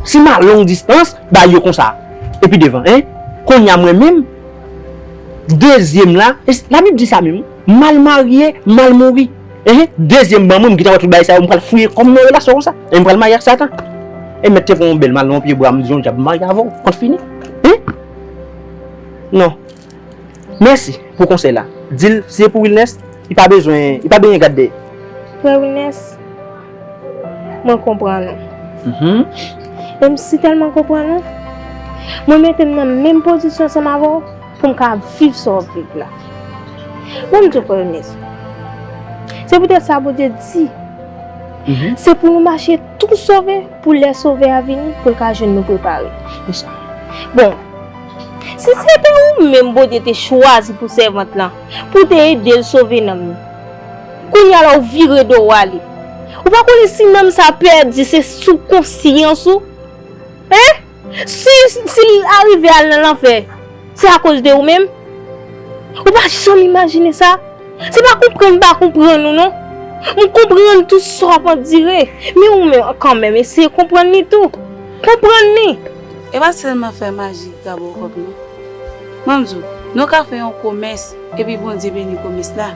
Si m a long distans, bagay yo konsa. Epi devan, hein? Kounye a mwen menm, dezyèm la, e s-, Labib di sa menm, mal marye, mal mouri. Hein? Dezyèm ban mwen, m gentan wè tout bagay sa yo, m pral fouye kò m nan relasyon konsa. E m pral marye ak Satan. E mèt te fè yon bèl mal nan yon pye bwa, m di yon dyab, m marye avè w, kont fini. Hein? Non. Mèsi pou konsèy la. Di l, si se pou Wilness, li pa bezwen, li pa benyen gad dèyè. Frè Wilness, mwen konprann ou. Mhm. E m si tèlman konprann ou, mwen mete m nan menm pozisyon ansanm avè w pou m ka viv sa w ap viv la. Bon, m di w, frè Wilness, se poutèt sa Bondye di, mhm, se pou nou mache tou sove pou lè Sovè a vini, pou l ka jwenn nou prepare. Se sa. Bon, si se te ou menm Bondye te chwazi pou sèvant lan, pou te ede l sove nanm li, kounye a la w vire do w ale. Ou pa konnen si nanm sa pèdi se sou konsyans ou? Hein? Si, si l arive al nan lanfè, se akoz de ou menm? Ou pa janm imajine sa? Se pa konprann m pa konprann ou non. M konprann tout sa w ap andire. Men ou menm kanmenm, eseye konprann li tou. Konprann li. E pa sèlman fè maji ki ka ba w kòb non. Ban m di w, nou ka fè yon komès, epi Bondye beni komès la.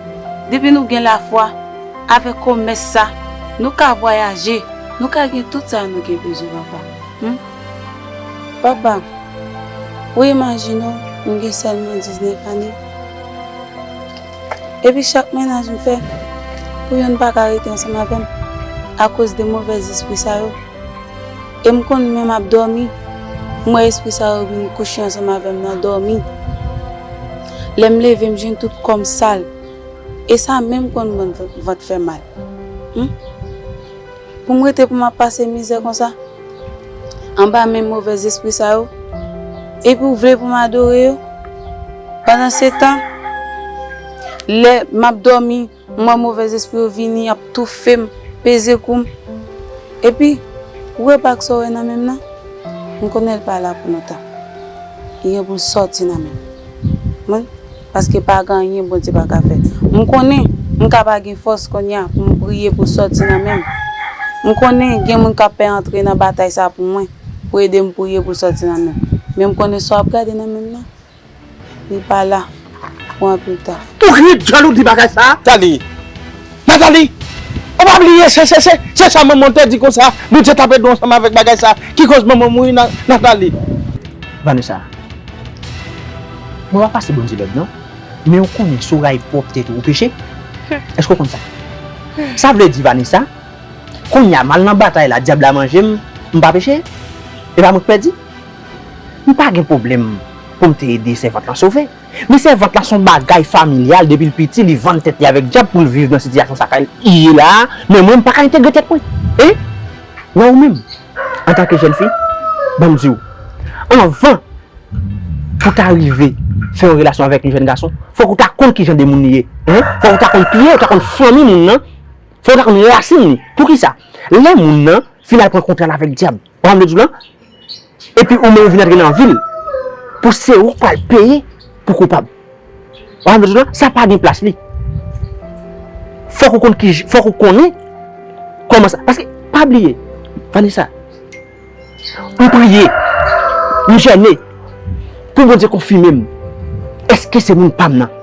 Depi nou gen lafwa avèk komès sa, nou ka vwayaje, nou ka gen tout sa nou gen bezwen, papa. Humm. Papa, ou imajine w, m gen sèlman diznèf ane. Epi chak mennaj m fè, pou youn pa ka rete ansanm avè m akoz de movèz espri sa yo. E m konn menm ap dòmi, m wè espri sa yo vin kouche ansanm avè m nan dòmi. Lè m leve, m jwenn tout kò m sal. E sa menm konn ban m vant fè mal. Humm. Pou m rete pou m ap pase mizè konsa, anba men movèz espri sa yo, epi w vle pou m adore yo? Pandan se tan, lè m ap dòmi, m wè movèz espri yo vini, y ap toufe m, peze kou m. Epi, ou repa k sa w wè nan men m nan? M konnen l pa la pou lontan. Li gen pou l sòti nan men m. Mwen, paske pa gen anyen Bondye pa ka fè. M konnen m ka pa gen fòs kounye a pou m priye pou l sòti nan men m. M konnen gen moun k ap pè antre nan batay sa pou mwen, pou ede m priye pou l sòti nan men m. Men m konnen sa w ap gade nan men m nan, li pa la pou anpil tan. Ou ret djòl ou di bagay sa? Tali, Nathalie, ou pa bliye, se, se, se, se sa manman w te di konsa, Bondye t ap ede w ansanm avèk bagay sa, ki koz manman w mouri, Na-, Nathalie. Vanessa, mwen pa pase Bondye lòd non, men ou konnen si w rayi pwòp tèt ou, ou peche. Èske w konn sa? Sa vle di, Vanessa, kounye a m al nan batay la, dyab la manje m, m pa peche? E pa mwen k pèdi? M pa gen pwoblèm pou m te ede sèvant lan sove. Men sèvant la se yon bagay familyal, depi l piti, li vann tèt li avèk dyab pou l viv nan sitiyasyon sa k ye la a, men mwen, m pa ka entegre tèt mwen. E, wè ou menm, antanke jèn fi, ban m di w, anvan pou w ta rive fè yon relasyon avèk yon jèn gason, fòk ou ta konn ki jan de moun li ye. Hein? Fòk ou ta konn piye, ou ta konn fanmi moun nan, fòk ou ta konn rasin li. Poukisa? Lè moun nan fin al pran kontra l avèk dyab, ou konprann m vle di w lan? Epi ou menm ou vin antre nan vi l, pou se ou k pral peye pou koupab. Ou konprann m vle di w lan? Sa pa gen plas li. Fòk ou konn ki, fòk ou konnen kòman sa. Paske, pa bliye, Vanessa, m priye, m jène, pou Bondye konfime m. Èske se moun pa m nan?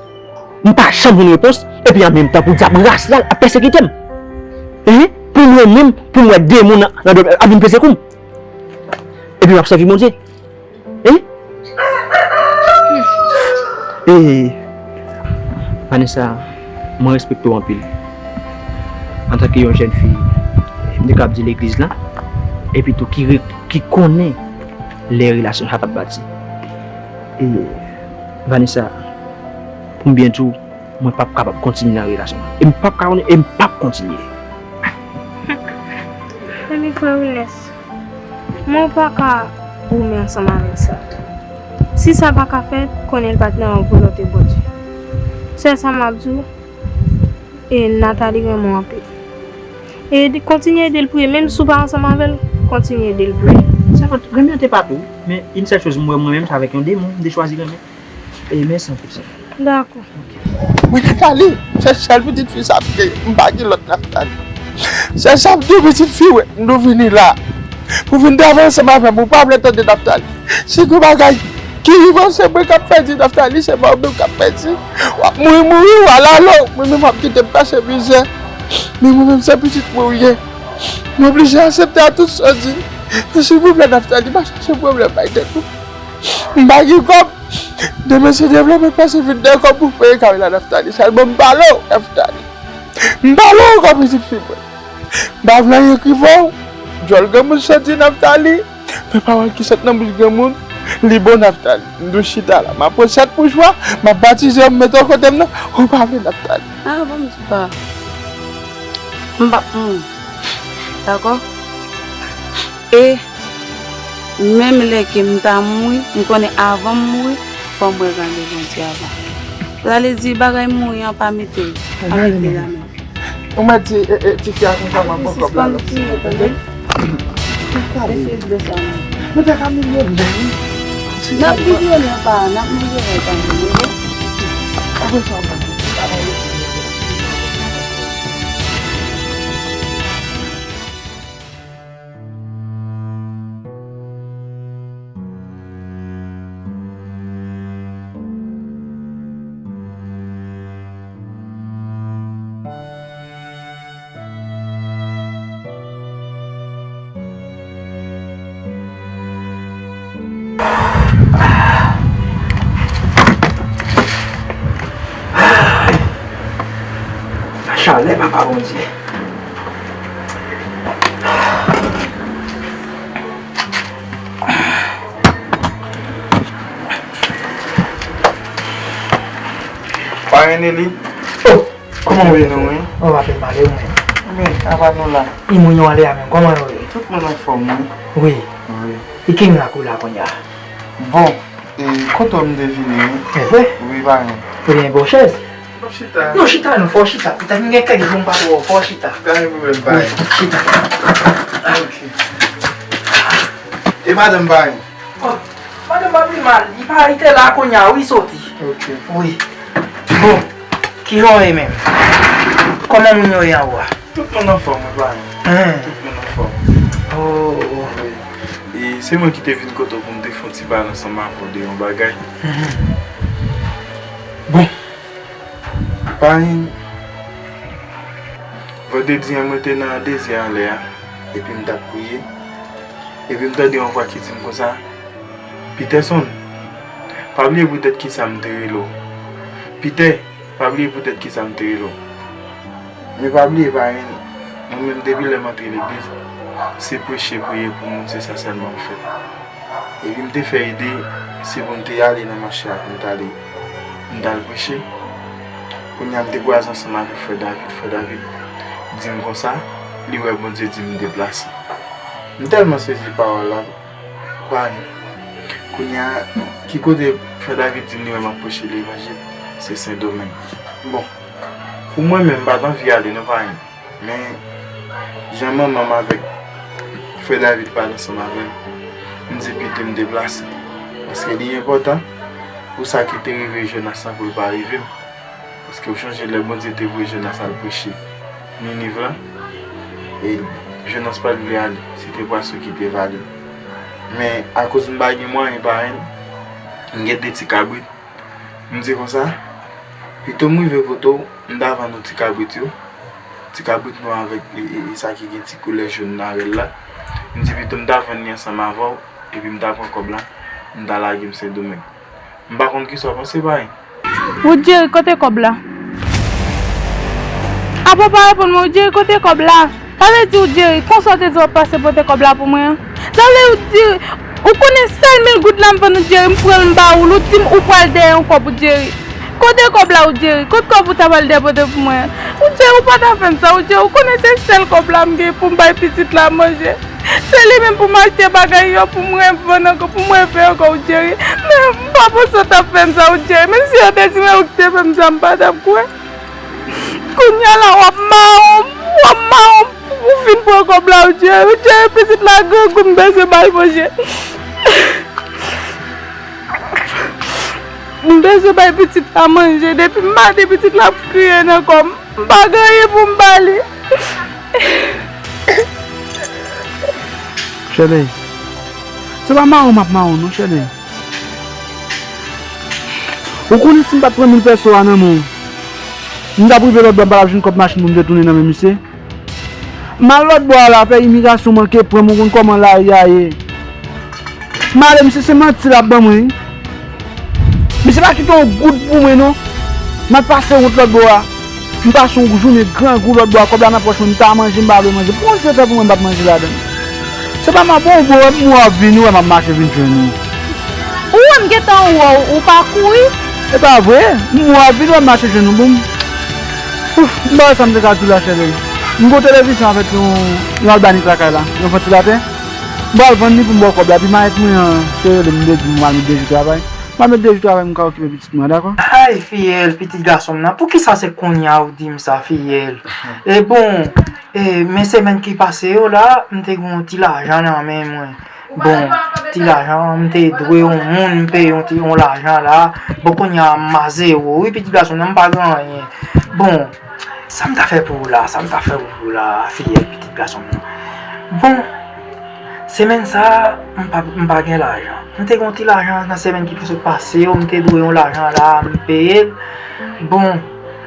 M pa janm jwenn repons, epi an menm tan pou dyab rasyal ap pèsekite m. Hein? Pou mwen menm, pou mwen de moun nan, nan dòmi ap vin peze kou m. Epi m ap sèvi Bondye. Hein? E, Vanessa, mwen respekte w anpil. Antanke yon jèn fi, m te kab di legliz la, epi tou ki, re- ki konnen lè relasyon sa t ap bati. E, Vanessa, pou m byen di w, mwen p ap kapab kontinye nan relasyon an. E m p ap ka, e m p ap kontinye. Ebyen, frè Wilnès, mwen pa ka goumen ansanm avèk sa. Si sa pa ka fèt, konnen l pa t nan volonte Bondye. Sèl sa m ap di w, e Nathalie renmen w anpil. E di- kontinye ede l priye, menm si w pa ansanm avè l, kontinye ede l priye. Sèvant, renmen an te pa tou, men yon sèl choz m wè mwen menm, se avèk yon demon, m te chwazi renmen. E mèsi anpil, sè. Dakò. Mwen Nathalie, se sèl pitit fi sa m gen, m pa gen lòt Nathalie. Se sèl de pitit fi, wi, nou vini la. Pou vin travay ansanm avè m, ou pa vle tande Nathalie. Se yon bagay ki rive, se mwen k ap pèdi Nathalie, se mwen menm k ap pèdi. W ap mouri, mouri, w al ale, mwen menm w ap kite m pase mizè. Men mwen menm se pitit mwen ou ye. Mwen oblije aksepte a tout sa w di. Men silvouplè Nathalie, pa chache pwoblèm bay tèt ou. M pa gen kòb. Demen si Dye vle, mwen pase vin dèyè kòb pou peye kay la, Naftali. Sèlman m pale w, Naftali. M pale w ankò, pitit fi mwen. M pa vle anyen k rive w. Djòl granmoun santi, Naftali. Men pawòl ki sot nan bouch granmoun, li bon, Naftali. M dwe chita la. M ap pran sèt mouchwa, m ap batize w, m mete w kote m nan. Ou pa vle, Naftali. Ah, bon, m di pa. M p ap mouri. Dakò? E menm lè ke m ta mouri, m konnen avan m mouri, fò m wè grandè Bondye avan. Sa vle di bagay mouri an pa mete, pa mete la menm. Ou mèt di, e, e, tifi a konsa m ap pran kòb la lòt semèn, tande? Mesye, dlo sa non. Nou te ka milyonè, wi. N ap milyonè pa, n ap milyonè kanmenm, wi. Apre sa, w pa gen travay. Chalè, Papa Bondye. Parenn Eli. Oh, kòman w ye? Mwen, mwen. Oh, w ap byen pale, ou menm? Men, apa nou la? E moun yo ale a menm, kòman yo ye? Tout moun anfòm, wi. Wi. Wi. E ki mirak ou la kounye a? Bon, e kote w m te vini, wi. E vre? Wi, parenn. Ou gen bon chèz? Nou chita. Nou chita, nou fò chita. Poutèt m gen kèk jou m pa twò fò chita. Pa gen pwoblèm, parenn. Wi, chita. Ok. E madanm, parenn? Oh, madanm pa pi mal. Li pa, li te la kounye a, wi, soti. Ok. Wi. Bon, kijan w ye menm? Kòman moun yo ye anwo a? Tout moun anfòm, wi, parenn. Hmm. Tout moun anfòm. Oh. Wi. E se mwen ki te vin kote w pou m te fè yon ti pale ansanm avè w de yon bagay. Mhm. Bon. Parenn, vandredi an mwen te nan dezyèm anlè a, epi m t ap priye, epi m tande yon vwa ki di m konsa, Peterson, pa bliye poutèt kisa m te rele w. Peter, pa bliye poutèt kisa m te rele w. Men pa bliye, parenn, mwen menm depi lè m antre legliz, se preche, priye pou moun, se sa sèlman m fè. Epi m te fè ide, se pou m te ale nan mache a pou m t ale, m t al preche. Kounye a m te kwaze ansanm avèk frè David. Frè David di m konsa, li wè Bondye di m deplase. M tèlman sezi pawòl la, parenn. Kounye a, ki kote frè David di m li wè m ap preche levanjil, se Sendomeng. Bon, pou mwen menm, m pa t anvi ale non, parenn. Men, jan manman m avèk frè David pale ansanm avè m, m di pito m deplase. Paske li enpòtan pou sa ki te rive Jonas lan pou l pa rive m. Paske w chonje lè Bondye te voye Jonas al preche Niniv lan, e Jonas pa t vle ale, se te pwason ki te vale l. Men, akoz m pa gen mwayen parenn, m gen de ti kabrit, m di konsa, pito m rive kote w, m ta vann ou ti kabrit yo, ti kabrit nwa avèk e, e, e sa ki gen ti koulè jòn nan avè l la. M di pito m ta vann li ansanm avè w, epi m ta pran kòb la, m ta lage m Sendomeng. M pa konn kisa w panse, parenn. Wood Jerry, kote kòb la? Apa w pa reponn mwen, Wood Jerry, kote kòb la? Sa vle di, Wood Jerry, konsa w te di w ap pase pote kòb la pou mwen an? Sa vle di, ou konnen sèl mil goud la m vann Wood Jerry, m pran l m ba ou l, ou di m ou pral dèyè yon kòb, Wood Jerry. Kote kòb la, Wood Jerry? Kote kòb ou ta pral dèpote pou mwen an? Wood Jerry, ou pa ta fè m sa, Wood Jerry. Ou konnen se sèl kòb la m gen pou m bay pitit la manje. Se li menm pou m achte bagay yo, pou m revann ankò, pou m refè ankò, Wood Jerry. Men m pa panse w t ap fè m sa, Wood Jerry. Menm si yo te di mwen ou ki te fè m sa, m pa t ap kwè. Kounye a la, w ap mawon, w ap mawon pou w fin pran kòb la, Wood Jerry. Wood Jerry, pitit la grangou, m bezwen ba l manje. M bezwen bay pitit la manje. Depi maten, pitit la ap kriye nan kò m. M pa gen anyen pou m ba li. Chèlè, se pa mawon m ap mawon non, Chèlè. Ou konnen si m pa t pran mil pèso a nan men w, m t ap rive lòt bò, m pa t ap jwenn kòb machin pou m te tounen nan men misye. M al lòt bò a la, fè imigrasyon manke pran m, ou konn kòman lari a ye. M ale, misye se manti l ap ban mwen wi. Misye pa kite yon goud pou mwen non. M al pase wont lòt bò a. M pase yon jounen grangou lòt bò a, kòb la nan pòch mwen, m ta manje, m pa vle manje. Pou yon je fè pou mwen, m p ap manje ladan l. Se pa m ap bon, ou bon, wè m wè w ap vini, ou wè m ap mache vin jwenn ou. Ou wè m gentan wè w, ou pa kouri. E pa vre, m wè w ap vini, ou wè m mache jwenn ou, bon. Ouf, m pa wè sa m te ka di w la, chèlè. M gon televizyon avèk yon, yon Albanik lakay la, yon vantilatè. M pral vann li pou m ba w kòb la, epi mayèt mwen an, te rele m, m te di m al met de jou travay. M al met de jou travay, m ka okipe pitit mwen, dakò? Ay, fiyèl, pitit gason m nan, poukisa se kounye a ou di m sa, fiyèl? E bon, e, men semèn ki pase yo la, m te gen yon ti lajan nan men mwen. Bon, ti lajan, m te dwe yon moun, m peye yon ti, yon lajan la. Bon, kounye a, m a zewo, wi, pitit gason m nan, m pa gen anyen. Bon, sa m ta fè pou ou la, sa m ta fè pou ou la, fiyèl, pitit gason m nan. Bon, semèn sa a, m pa, m pa gen lajan. M te gen yon ti lajan nan semèn ki sot pase yo, m te dwe yon lajan la, m peye l. Bon,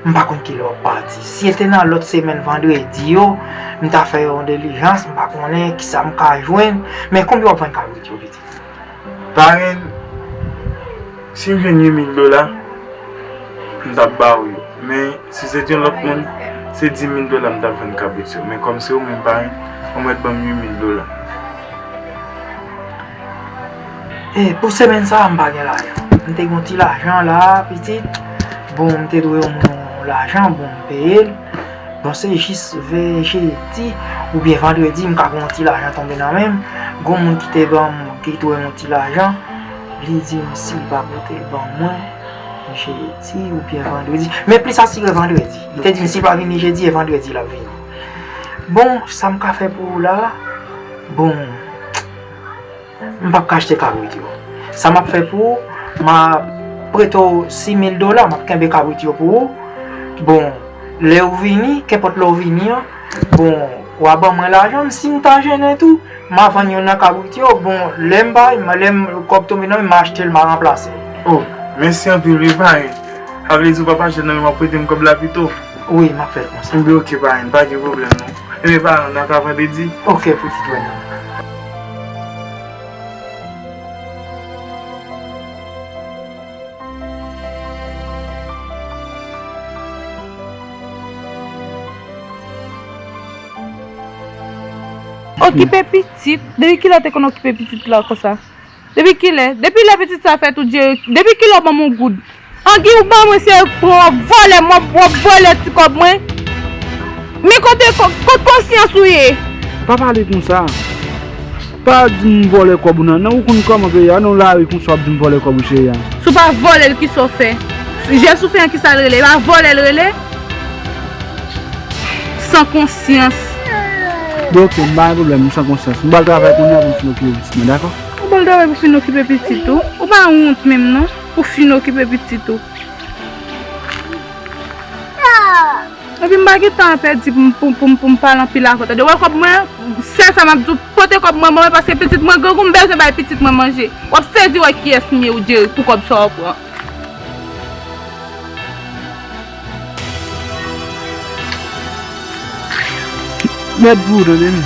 m pa konn kilè w ap pati. Si l te nan lòt semèn vandredi yo, m ta fè yon dilijans, m pa konnen kisa m ka jwenn. Men konbyen w ap vann kabrit yo, pitit? Parenn, si m jwenn uit mil dola, m t ap ba w yo. Men, si se t yon lòt moun, se dis mil dola m t ap vann kabrit yo. Men kòm se ou menm, parenn, ou mèt ban m uit mil dola. E, pou semèn sa a, m pa gen lajan. M te gen yon ti lajan la, pitit. Bon, m te dwe yon moun yon lajan, bon, m peye l. Bon, se jis vè jedi oubyen vandredi, m ka gen yon ti lajan tonbe nan men m. Gon moun ki te ban m, ki dwe m yon ti lajan. Li di m si l pa pote l ban mwen jedi oubyen vandredi. Men plis asire vandredi. Li te di m si l pa vini jedi, e vandredi l ap vini. Bon, sa m ka fè pou ou la? Bon, m p ap ka achte kabrit yo. Sa m ap fè pou ou, m a prete w sis mil dola, m ap kenbe kabrit yo pou ou. Bon, lè ou vini, kenpòt lè ou vini an, bon, w a ban mwen lajan m, si m ta jennen tou, m a vann youn nan kabrit yo, bon, lè m bay, lè m, kòb tonbe nan men m, m a achte l, m a ranplase l. Oh, mèsi anpil wi, parenn. Sa vle di ou p ap achte l nan men m, w ap prete m kòb la pito? Wi, m ap fè l konsa. Enben, oke, parenn, pa gen pwoblèm non. Enben, parenn, n a ka vandredi? Oke, pitit, wè nou. Okipe pitit? Depi kilè w te konn okipe pitit la konsa? Depi kilè? Depi lè pitit sa fèt ou Jerry? Depi kilè w ban m yon goud? Angi ou ban mwen se pran w ap vòlè m, w ap, w ap vòlè ti kòb mwen. Men kote, ko-, kot konsyans ou ye? Pa pale konsa. Pa di m vòlè kòb ou nan, nan ou konn kòman peyi a, nan lari konsa w ap di m vòlè kòb ou cheri a. Si w pa vòlè l, kisa w fè? Jès ou fè an, kisa l rele? E pa vòlè l rele? San konsyans. Bon, oke, m pa gen pwoblèm, m san konsyans. M pral travay kounye a pou m fin okipe pitit mwen, dakò? Ou pral travay pou fin okipe pitit ou? Ou pa wont menm non, pou fin okipe pitit ou. Epi m pa gen tan a pèdi pou m, pou, pou, pou m pale anpil avè w, tande. Wè kòb mwen, sèl sa m ap di w, pote kòb mwen ban mwen, paske pitit mwen grangou, m bezwen bay pitit mwen manje. W ap sezi wè kiyès m ye, ou Jerry, pou kòb sa w pran. Mèd pou ou, tande m.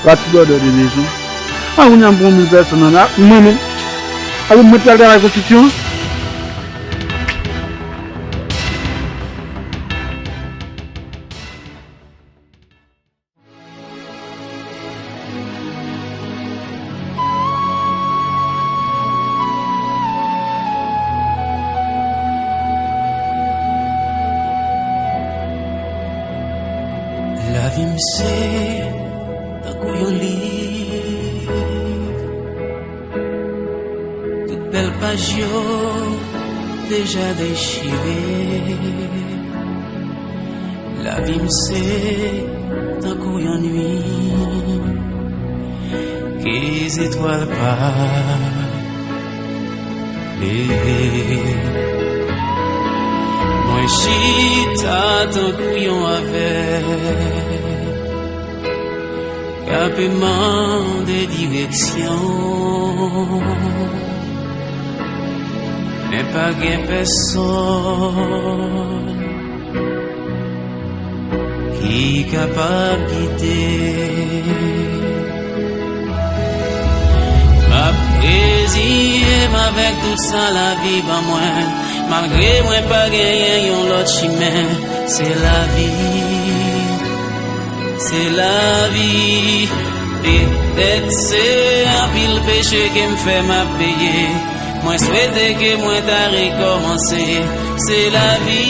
Pa ti bòdè de bezwen. A, ou nan bon moun pèsonn nan, mwen menm. A, mwen pral travay konstriksyon. Lavi m se tankou yon liv. Tout bèl paj yo deja dechire. Lavi m se tankou yon nuit ke zetwal pa klere. Mwen chita tankou yon avèg k ape mande direksyon, men pa gen pèsonn ki kapab gide. M ap reziye m avèk tout sa lavi ban mwen, malgre mwen pa genyen yon lòt chimen. Se lavi, se lavi. Petèt se anpil peche ke m fè m ap peye. Mwen swete ke mwen ta rekòmanse. Se lavi.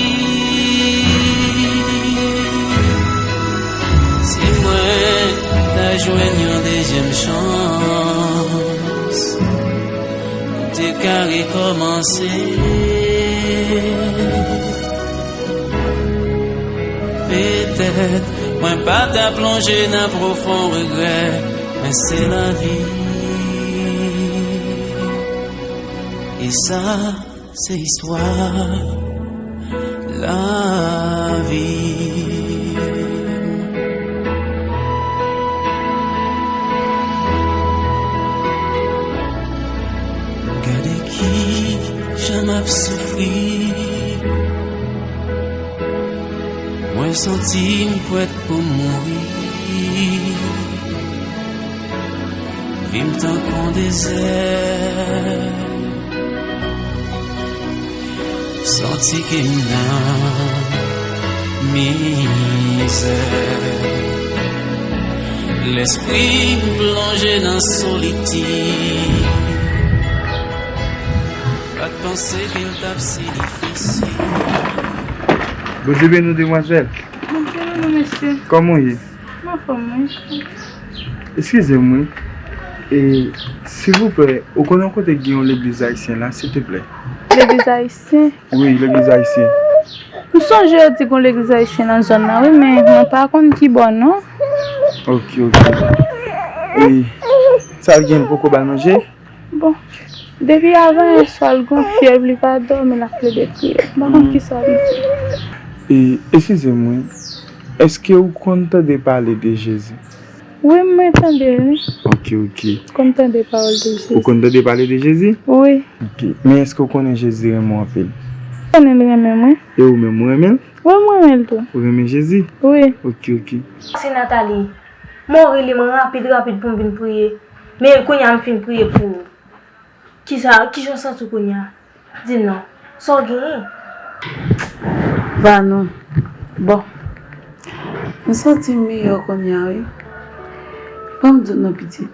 Si mwen ta jwenn yon dezyèm chans, m te ka rekòmanse. Petèt mwen pa ta plonje nan pwofon regrè, men se lavi. E sa, se istwa lavi. Gade ki jan m ap soufri. Mwen santi m prèt pou m mouri. Vi m tankou yon dezè. Santi ke m nan mizè. Lespri m plonje nan solitid. Pa t panse ke l t ap si difisil. Bondye beni w, demwazèl. Bondye beni w, mesye. Kòman w ye? M anfòm, wi. Eskize m, wi. E, silvouplè, ou konnen yon kote ki gen yon legliz ayisyen la, silteplè? Legliz ayisyen? Wi, legliz ayisyen. M sonje yo di gon legliz ayisyen nan zòn nan, wi, men mwen pa konn ki bò, non. Ok, ok. E, sa l gen, l poko ba l manje? Bon, depi avan yè swa, l gon fyèv, li pa dòmi, l ap plede kriye. M pa konn kisa l di. E, eskize m, wi. Èske ou konn tande pale de Jezi? Wi, mwen tande, wi. Ok, ok. Konn tande pawòl de Jezi. Ou konn tande pale de Jezi? Wi. Ok. Men èske ou konnen Jezi renmen w anpil? Konnen l renmen mwen. E ou menm, ou renmen l? Wi, mwen renmen l tou. Ou renmen Jezi? Wi. Ok, ok. Se Nathalie. Mori li, mwen rapid, rapid pou m vin priye. Men kounye a m fin priye pou ou. Kisa, kijan w santi w kounye a? Di m non. Sa w genyen? Vanou. Bon. M santi m miyò kounye a, wi. Ban m di w non, pitit.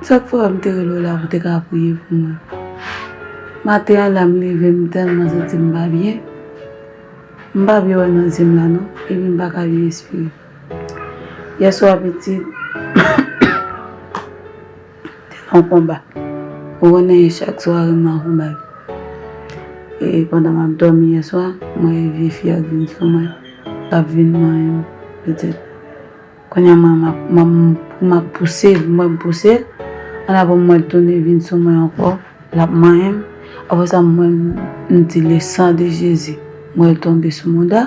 Sa k fè m te rele w la pou w te ka priye pou mwen. Maten an la, m leve, m tèlman santi m pa byen. M pa byen wè nan zye m la non, epi m pa ka byen respire. Yèswa, pitit, te nan yon konba. Ou konnen chak sware m nan konba. E pandan m ap dòmi yèswa, m wè vye fi a k vin sou mwen, l ap vin manyen m, pitit. Kounye a mwen, m ap, m ap, m ap pouse l, m wè m pouse l. Annapre m wè l tounen vin sou mwen ankò, l ap manyen m. Apre sa, m wè m, m di, le sang de Jésus. M wè l tonbe sou mouda.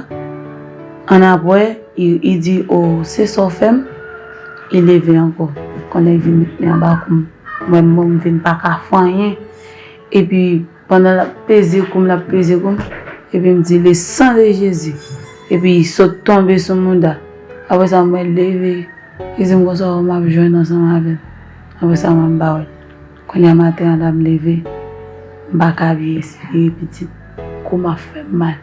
Annapre, li, li di, o, se sa w fè m. Li leve ankò. Kounye a li vin met men anba kou m. M wè m, m vin pa ka fè anyen. Epi, pandan l ap peze kou m, l ap peze kou m, epi m di, le sang de Jésus. Epi li sot tonbe sou mouda. Apre sa, m wè l leve, Li di m konsa, o, m ap jwenn ansanm avè l. Apre sa, mwen, m pa wè l. Kounye a maten an la, m leve, m pa ka byen respire, pitit. Kou m ap fè m mal.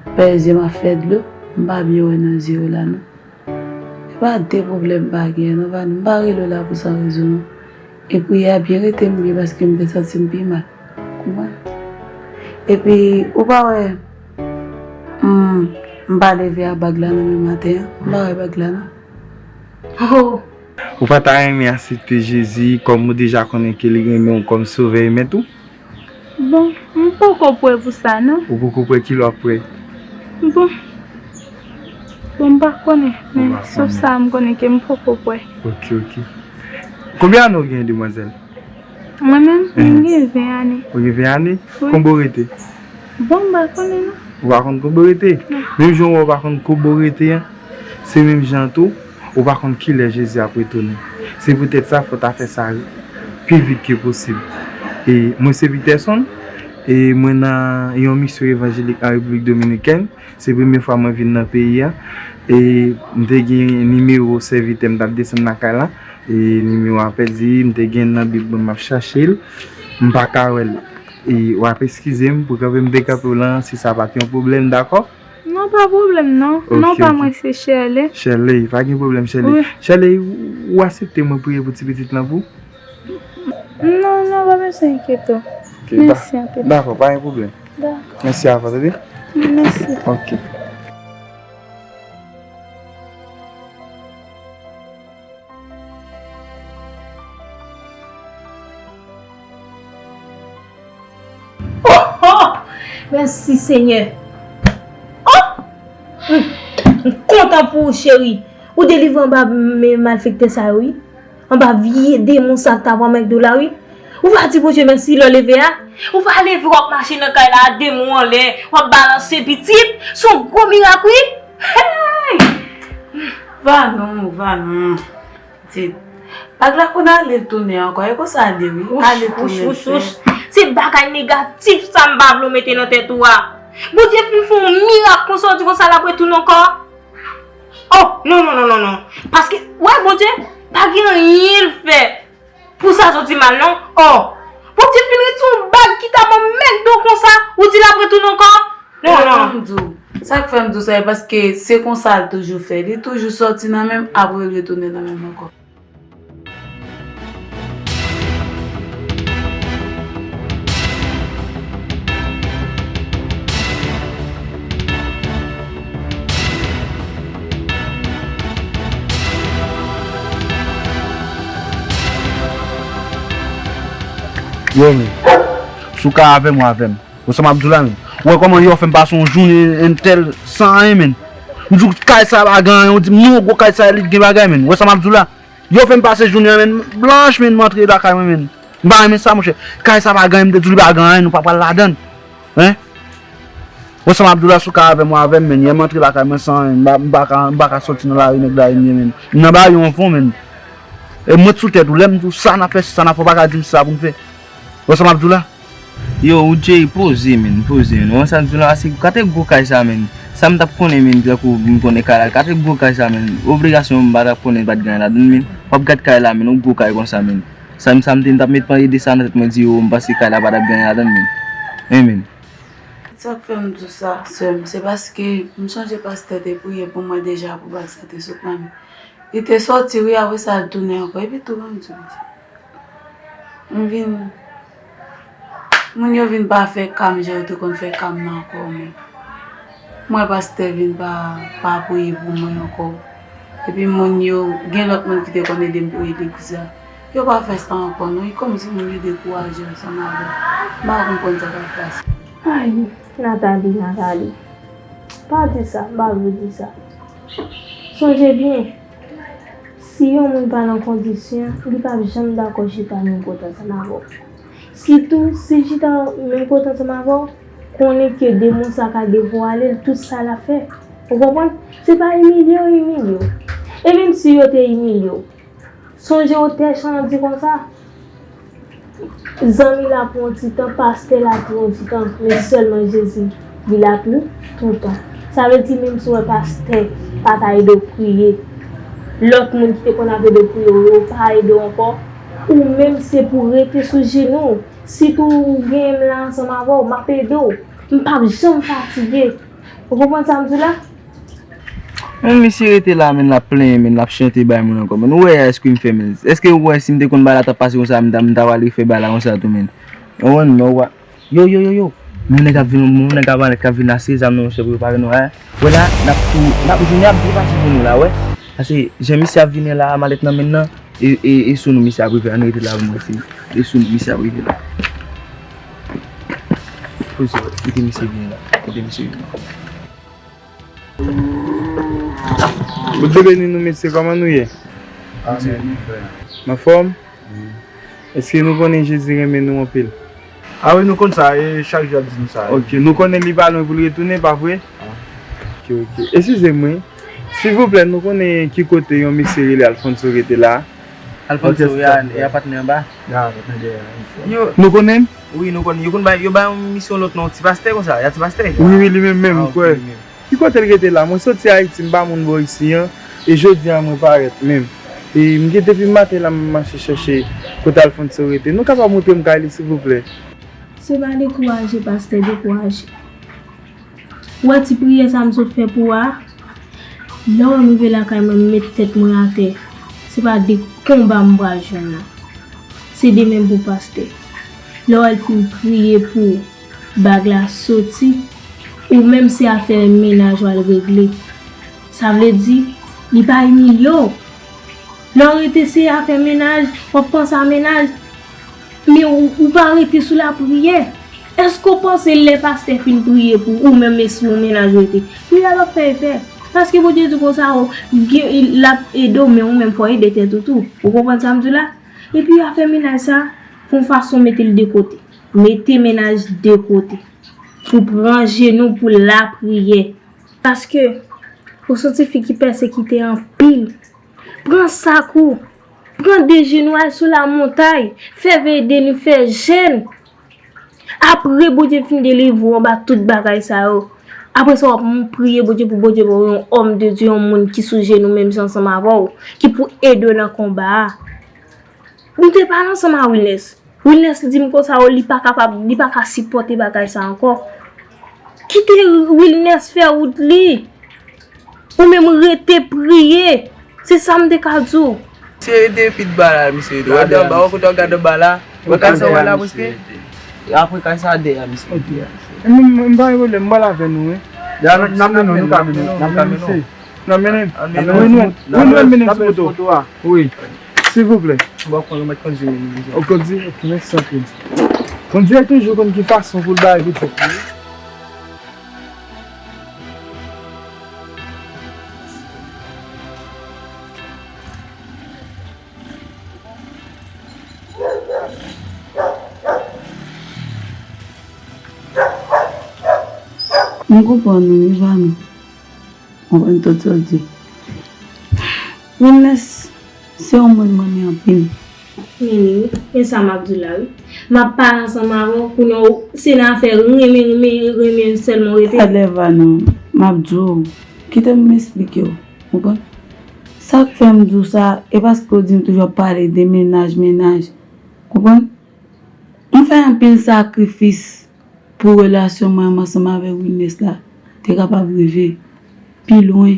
M pè zye m ap fè dlo, m pa byen wè nan zye yo la, non. Se pa de pwoblèm m pa gen, non, pa, m pa rele w la pou san rezon, non. E priyè a byen rete m byen paske m te santi m pi mal. Konprann? Epi, ou pa wè, m, m pa leve a bag la nan men maten an. M pa wè bag la, non. Oh! Ou pa ta renmen asepte Jezi kòm ou deja konnen ke li renmen w kòm sovè e mèt ou? Bon, m poko prè pou sa, non. Ou poko prè, kilè w ap prè? Bon. Bon, m pa konnen, men sof sa, m konnen ke m poko prè. Ok, ok. Konbyen ane w gen, demwazèl? Mwen menm, m gen ven ane. Ou gen ven ane? Wi. Konbyen w rete? Bon, m pa konnen, non. Ou pa konn kote w rete? Non. Menm jan w pa konn kote w rete an, se menm jan tou, ou pa konn kilè Jezi ap retounen. Se poutèt sa, fò w ta fè sa pi vit ke posib. E mwen se Peterson, e mwen nan yon misyon evanjelik an Repiblik Dominikèn. Se premye fwa mwen vin nan peyi a. E m te gen nimewo sèvitè m t ap desann lakay la. E nimewo a pèdi, m te gen nan Bib mwen, m ap chache l. M pa ka wè l. E w ap eskize m pou kanpe m te kanpe w lan, si sa pa t yon pwoblèm, dakò? Non, pa pwoblèm, non. Ok, non, pa ok. Mwen se Shirley. Shirley, pa gen pwoblèm, Shirley. Wi. Shirley, ou aksepte mwen priye pou ti pitit lan pou ou? Non, non, pa bezwen enkyete w. Ok, mèsi anpil. Dakò, pa gen pwoblèm. Dakò. Mèsi avè w, tande? Mèsi. Ok. Oh, oh! Mèsi, Senyè. Oh! M, m kontan pou ou, cheri. Ou delivre anba men malfektè sa yo, wi. Anba vye demon sa k ta pran McDo la, wi. Ou pa di Bondye mèsi lè w leve a? Ou pa leve, w ap mache nan kay la a de men w anlè, w ap balanse pitit. Se yon gwo mirak, wi. Hey! Va non, va non. Ti, bag la konn ale tounen ankò. E konsa l ye, wi. Ale tounen, wouch, wouch. Se bagay negatif sa m pa vle w mete nan tèt ou a. Bondye fin fè yon mirak konsa, w di konsa l ap retounen ankò? Oh, non, non, non, non, non. Paske, wè, Bondye pa gen anyen l fè pou sa soti mal, non. Oh, Bondye fin retire yon bag ki ta ban m McDo konsa, ou di l ap retounen ankò? Non, non. Sa k fè m di w, sa k fè m di w sa, e paske se konsa l toujou fè. Li toujou sòti nan men m, apre l retounen nan men m ankò. Yo, men, si w ka avè m, w avè m. Wè sa m ap di w la, men. Ou wè kòman yo fè m pase yon jounen entèl san anyen, men. M di w kay sa pa gen anyen, ou di m non, gwo kay sa li gen bagay, men. Wè sa m ap di w la. Yo fè m pase jounen an, men, blanch, men, m antre lakay mwen, men. M pa renmen sa, monchè. Kay sa pa gen anyen, m te di w li pa gen anyen, nou pa pral ladan l. Hein? Wè sa m ap di w la, si w ka avè m, w avè m, men. Yè m antre lakay mwen san anyen, m pa, m pa ka, m pa ka sòti nan lari nèg la ye m ye, men. M nan bari yon fon, men. E m ret sou tèt ou, lè m di w sa n ap fè, sa n ap fè, w pa ka di m sa pou m fè. Wè sa m ap di w la. Yo, ou Jay, poze, men, poze, men. Ou wè sa m di w la, se gate gwo kay sa, men. Sa m t ap konnen, men, tankou m konnen kay la, gate gwo kay sa, men. Obligasyon m pa t ap konnen pa t gen anyen ladan l, men. W ap gad kay la, men, yon gwo kay konsa, men. Sa m, sa m te, m t ap met panye de sa nan tèt mwen, di, yo, m panse kay la pa t ap gen anyen ladan l, men. Wi, men. Sa k fè m di w sa, sè m, se paske m sonje pastè te priye pou mwen deja pou bag sa te sot nan men. Li te sòti, wi, apre sa, l tounen ankò. Epi tou, ban m di w, pitit. M vin, moun yo vin pa fè ka m jan yo te konn fè ka m nan ankò, men. M wè pastè vin pa, pa priye pou mwen ankò. Epi moun yo, gen lòt moun ki te konn ede m priye legliz la. Yo pa fè sa ankò, non. E kòmsi moun yo dekouraje ansanm avè m. M pa konprann sa k ap pase. Ay, Nathalie, Nathalie. Pa di sa, m pa vle w di sa. Sonje byen, si yon moun pa nan kondisyon, li p ap janm dakò chita menm kote ansanm avè w. Sitou, si l chita menm kote ansanm avè w, konnen ke demon sa ka devwale l tout sa l ap fè. Ou konprann? Se pa imilye yo imilye w. E menm si yo te imilye w, sonje otè chan an di konsa, zanmi la pou yon ti tan, pastè la pou yon ti tan, men sèlman Jezi, li la pou toutan. Sa vle di menm si w wè pastè pa ka ede w priye, Lòt moun ki te konn ap ede w pou yo, yo pa ede w ankò. Ou menm, se pou w rete sou jenou w. Sitou ou genyen m la ansanm avè w, m ap ede w. M p ap janm fatige. Ou konprann sa m di w la? Men misye rete la, men l ap plenyen, men l ap chante bay moun ankò. Men ou wè, èske m fè, men èske ou wè si m te konn bagay la t ap pase konsa, m ta, m ta pral refè bagay la konsa tou, men. Ou konprann, men ou wè. Yo, yo, yo, yo. Men yon nèg ap vin, yon nèg ap, k ap vin la, se zam nan, monchè, prepare nou, hein. Wè la, n ap tou, n ap, jounen ap byen pase pou nou la, wè. Paske, jan misye ap vini la, malèt nan men l nan, e, e, e sou nou misye ap rive, ann rete la pou mwen, se, e sou nou misye ap rive la. Poze, kite misye vini la, kite misye vini la. Bondye beni nou, mesye, kòman nou ye? Amen, mon frè. Anfòm? Èske nou konnen Jezi renmen nou anpil? A wi, nou konn sa, e chak jou y ap di nou sa. Ok, nou konnen li pa lwen pou l retounen, pa vre? Ok, ok. Eskize m, wi. Silvouplè, nou konnen ki kote yon mesye rele Alfonso rete la? Alfonso, ya, ya patnè anba. Ya, patnè dèyè a. Yo, nou konnen l? Wi, nou konnen. Yo konn bay, yo bay yon misyon lòt non, ti pastè konsa, ya ti pastè. Wi, wi, li menm menm, m kwè. Ki kote l rete la? Mwen soti Ayiti, m pa moun bò isi an, e jodi a mwen parèt menm. E m gen depi maten la m mache chèche kote Alfonso rete. Nou kapab montre m kay li, silvouplè? Se pa dekouraje, pastè, dekouraje. Ou wè ti priyè sa m sot fè pou ou a? Lè w wè m rive lakay mwen, m met tèt mwen atè. Se pa de konba m pral jwenn nan. Se de menm pou pastè. Lè w wè l fin priye pou ou, bag la soti, ou menm se afè mennaj w al regle. Sa vle di, li pa imilye w. Lè w rete se afè mennaj, w ap panse a mennaj, men ou, ou pa rete sou lapriyè. Èske w panse lè pastè fin priye pou ou menm e si yon mennaj rete, priyè a p ap fè efè? Paske Bondye di konsa, o, gen, l ap ede w, men ou menm fò w ede tèt ou tou. Ou konprann sa m di w la? Epi afè mennaj sa, fè yon fason mete l de kote. Mete mennaj de kote. Pou pran jenou pou lapriyè. Paske ou santi fi ki pèsekite anpil. Pran sak ou. Pran de jenou, al sou lamontay. Fè veye de nuit, fè jèn. Apre Bondye fin delivre w anba tout bagay sa yo, apre sa w ap priye Bondye pou Bondye ba w yon homme de Dieu, yon moun ki sou jenou menm jan ansanm avè w, ki pou ede w nan konba a. Nou te pale ansanm a Wilnes. Wilnes di m konsa, o, li pa kapab, li pa ka sipòte bagay sa ankò. Kite Wilnes fè wout li. Ou menm rete priye. Se sa m te ka di w. Misye rete epi ba la, misye rete. Wè anba, wè kote w gade anba la. Wè kay sa wè la, misye. Apre kay sa dèyè, misye. Ok. M, m, m pa gen pwoblèm, m pral avè nou, wi. N ap mennen w, nou ka mennen w, n ap mennen w. N ap mennen w. N ap mennen w. Win, win, win, win, mennen sou poto a. Wi. Silvouplè. Bon, konn ou mèt kondui menm. Ou kondui? Ok, mèsi anpil. Kondui toujou konn ki fason pou l bay vitès li. M konprann ou wi, Vano. M konprann tout sa w di. Wilnes se yon moun m renmen anpil. Renmen wi. E sa m ap di w la wi. M ap pale ansanm avè w, kounye a w, se nan afè renmen, renmen, renmen sèlman w rete. Talè Vano, m ap di w, kite m esplike w, konprann? Sa k fè m di w sa, e paske w di m toujou ap pale de mennaj, mennaj, konprann? M fè anpil sakrifis pou relasyon mwen menm ansanm avè Wilnes la te kapab rive pi lwen,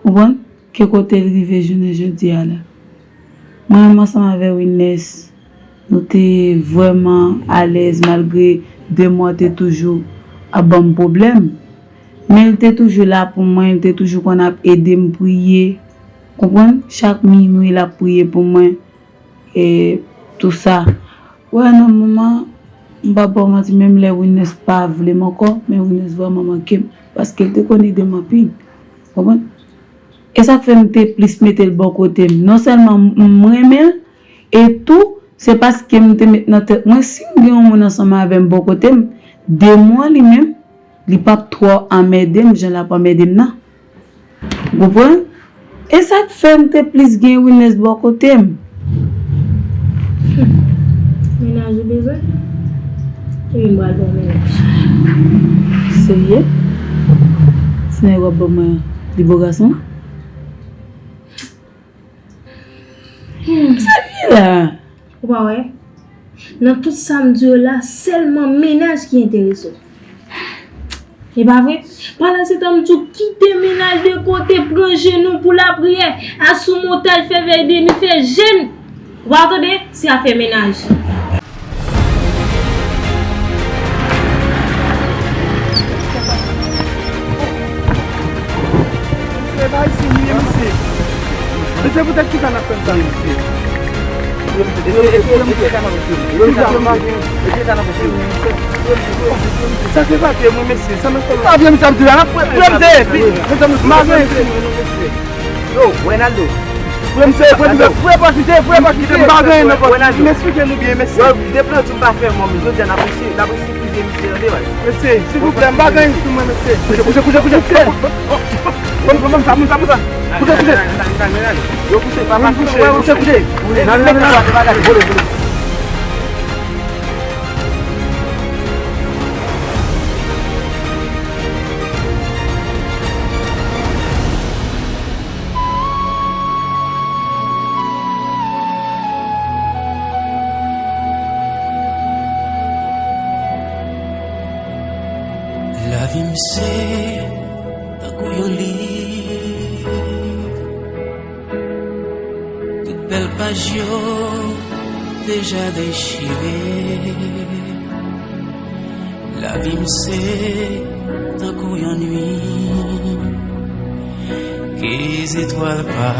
konprann, ke kote l rive jounen jodi a la. Mwen menm ansanm avè Wilnes, nou te vrèman alèz malgre demen an te toujou ap ban m pwoblèm. Men l te toujou la pou mwen, l te toujou konn ap ede m priye, konprann, chak minwi l ap priye pou mwen. E tou sa. Wè, nan moman, m p ap ba w manti, menm lè Wilnes pa vle m ankò, men Wilnes vrèman manke m, paske l te konn ede m anpil. Konprann? E sa k fè m te plis mete l bò kote m. Non sèlman m, m renmen l, e tou, se paske m te met nan tèt mwen, si m gen yon moun ansanm avè m bò kote m, demen an li menm, li p ap twò anmède m jan l ap anmède m nan. Ou konprann? E sa k fè m te plis gen Wilnes bò kote m. Mennaj ou bezwen? Ebyen m pral ba w mennaj. Serye? Ti nèg w ap ban mwen, li bo gason? Sa ki la? Ou pa wè? Nan tout sa m di w la, sèlman mennaj ki enterese w. E pa vre? Pandan se tan m di w kite mennaj de kote, pran jenou pou lapriyè, al sou montay, fè vèy de nwi, fè jèn. Ou pa tande? Se afè mennaj. Mesye, pa isit nou ye, mesye. Mesye, poutèt kisa n ap tann sa, mesye? Sa se papye mwen, mesye. Sa n ap tann la. Papye misye ap di la, n ap premte epi. Mesye, m pa gen. Yo, Renaldo. Frè m se, frè m se, frè pa kite, frè pa kite, m pa gen nan kò. M eksplike nou byen, mesye. Yo, depi lòt jou m pa fè mò, men jodi a n ap resi, n ap resi krize misye tande, baz. Mesye, silvouplè, m pa gen sou mwen, mesye. Kouche, kouche, kouche, kouche. Bon, bon, bon, sa moun, sa moun, sa. Kouche, kouche. Yo, kouche, pa, pa, kouche, kouche, kouche. Nan, nan, nan, nan. Vole, vole. Lavi m se tankou yon liv. Tout bèl paj yo deja dechire. Lavi m se tankou yon nuit ke zetwal pa